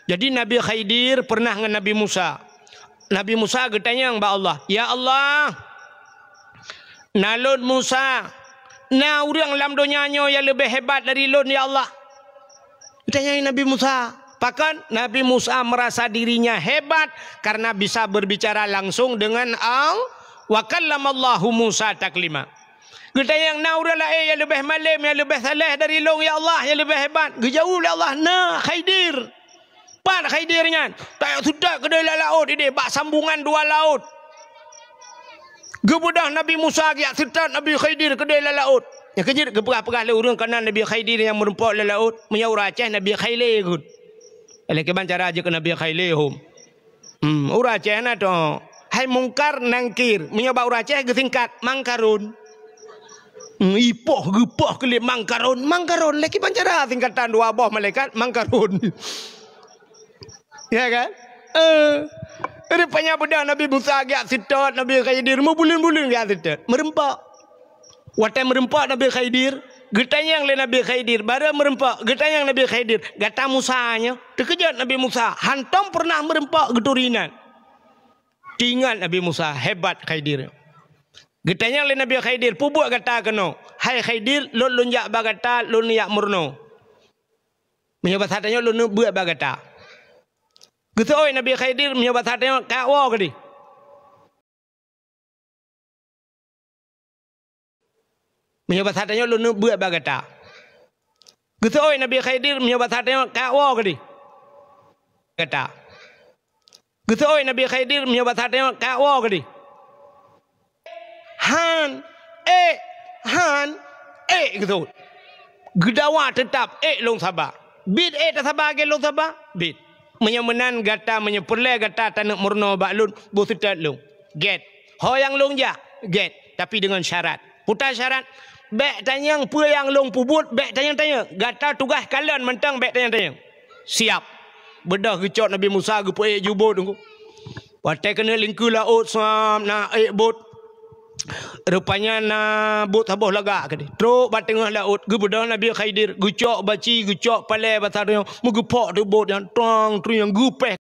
Jadi Nabi Khidir pernah ngon Nabi Musa. Nabi Musa geutanyong bak Allah, "Ya Allah, na lôn Musa, na ureuëng lam donya nyoe nyang leubeh hebat dari lôn, ya Allah?" Ditanyong Nabi Musa. Pakon? Nabi Musa merasa dirinya hebat karena bisa berbicara langsung dengan Allah. Wa kallamallahu Musa taklima. Geutanyong, "Na ureuëng laén nyang leubeh malém, nyang leubeh saleh dari lôn, ya Allah, nyang leubeh hebat?" Geujaweueb lé Allah, "Na, Khidir." Pat Khidir nyan? Tajak seutôt keudeh lam laôt idéh, bak sambungan dua laôt. Geubeudôh Nabi Musa geujak seutôt Nabi Khidir keudeh lam laôt. Nyang keujeuet geupeugah-peugah lé ureuëng kana Nabi Khidir nyang meureumpok lam laôt, meunyoe ureuëng Aceh Nabi Khaile kheun. Lé kiban cara jeuet keu Nabi Khaile hom. Hmm, ureuëng Aceh na toh. Hai Mungkar Nangkir, meunyoe bak ureuëng Aceh geusingkat Mangkarun. Hmm, ipoh geupoh keu lé Mangkarun, Mangkarun lé kiban cara singkatan dua boh malaikat Mangkarun. Ya kan? Eh, rupanya beudôh Nabi Musa geujak seutôt, Nabi Khidir meubuleuen-buleuen geujak seutôt. Meureumpok. Watée meureumpok Nabi Khidir, Geutanyong lé Nabi Khidir, barô meureumpok, geutanyong Nabi Khidir, "Gata Musa nyoe?" Teukeujot Nabi Musa, hantom peureunah meureumpok geuturi inan. Teuingat Nabi Musa, hebat Khidir. Geutanyong lé Nabi Khidir, "Peue buet gata keunoe?" "Hai Khidir, lôn, lôn jak bak gata, lôn jak meurunoe. Meunyoe basa tanyoe, lôn beuet bak gata." Geuseuôt Nabi Khidir, "Meunyoe basa tanyoe, kajak woe keudeh." Meunyoe basa tanyoe, lôn beuet bak gata. Geuseuôt Nabi Khidir, meunyoe basa tanyoe, kajak woe keudeh. Gata. Geuseuôt Nabi Khidir, meunyoe basa tanyoe, kajak woe keudeh. Han, ék, han, ék geuseuôt. Geudawa teutap, ék lôn saba. Bit ék tasaba lagée lôn saba, bit. Meunyoe meunan gata, meunyoe peureulée gata taneuk meurunoe bak lôn, boh seutôt lôn. Gét. Ho nyang lôn jak, gét, tapi deungon syarat. Peue syarat? Bék tanyong peue nyang lôn peubuet, bék tanyong-tanyong. Gata tugaih kalon mantong, bék tanyong-tanyong. Siap. Beudôh geucok Nabi Musa geupeuék ju bot teungku. Watée keuneuk lingkeue laôt suam na ék bot. Rupanya na bot saboh lagak keudeh. Trok bak teungoh laôt, geubeudôh Nabi Khidir, geucok baci, geucok palée basa tanyoe, meugeupok teuk bot nyan, tuang, trueng, geupéh.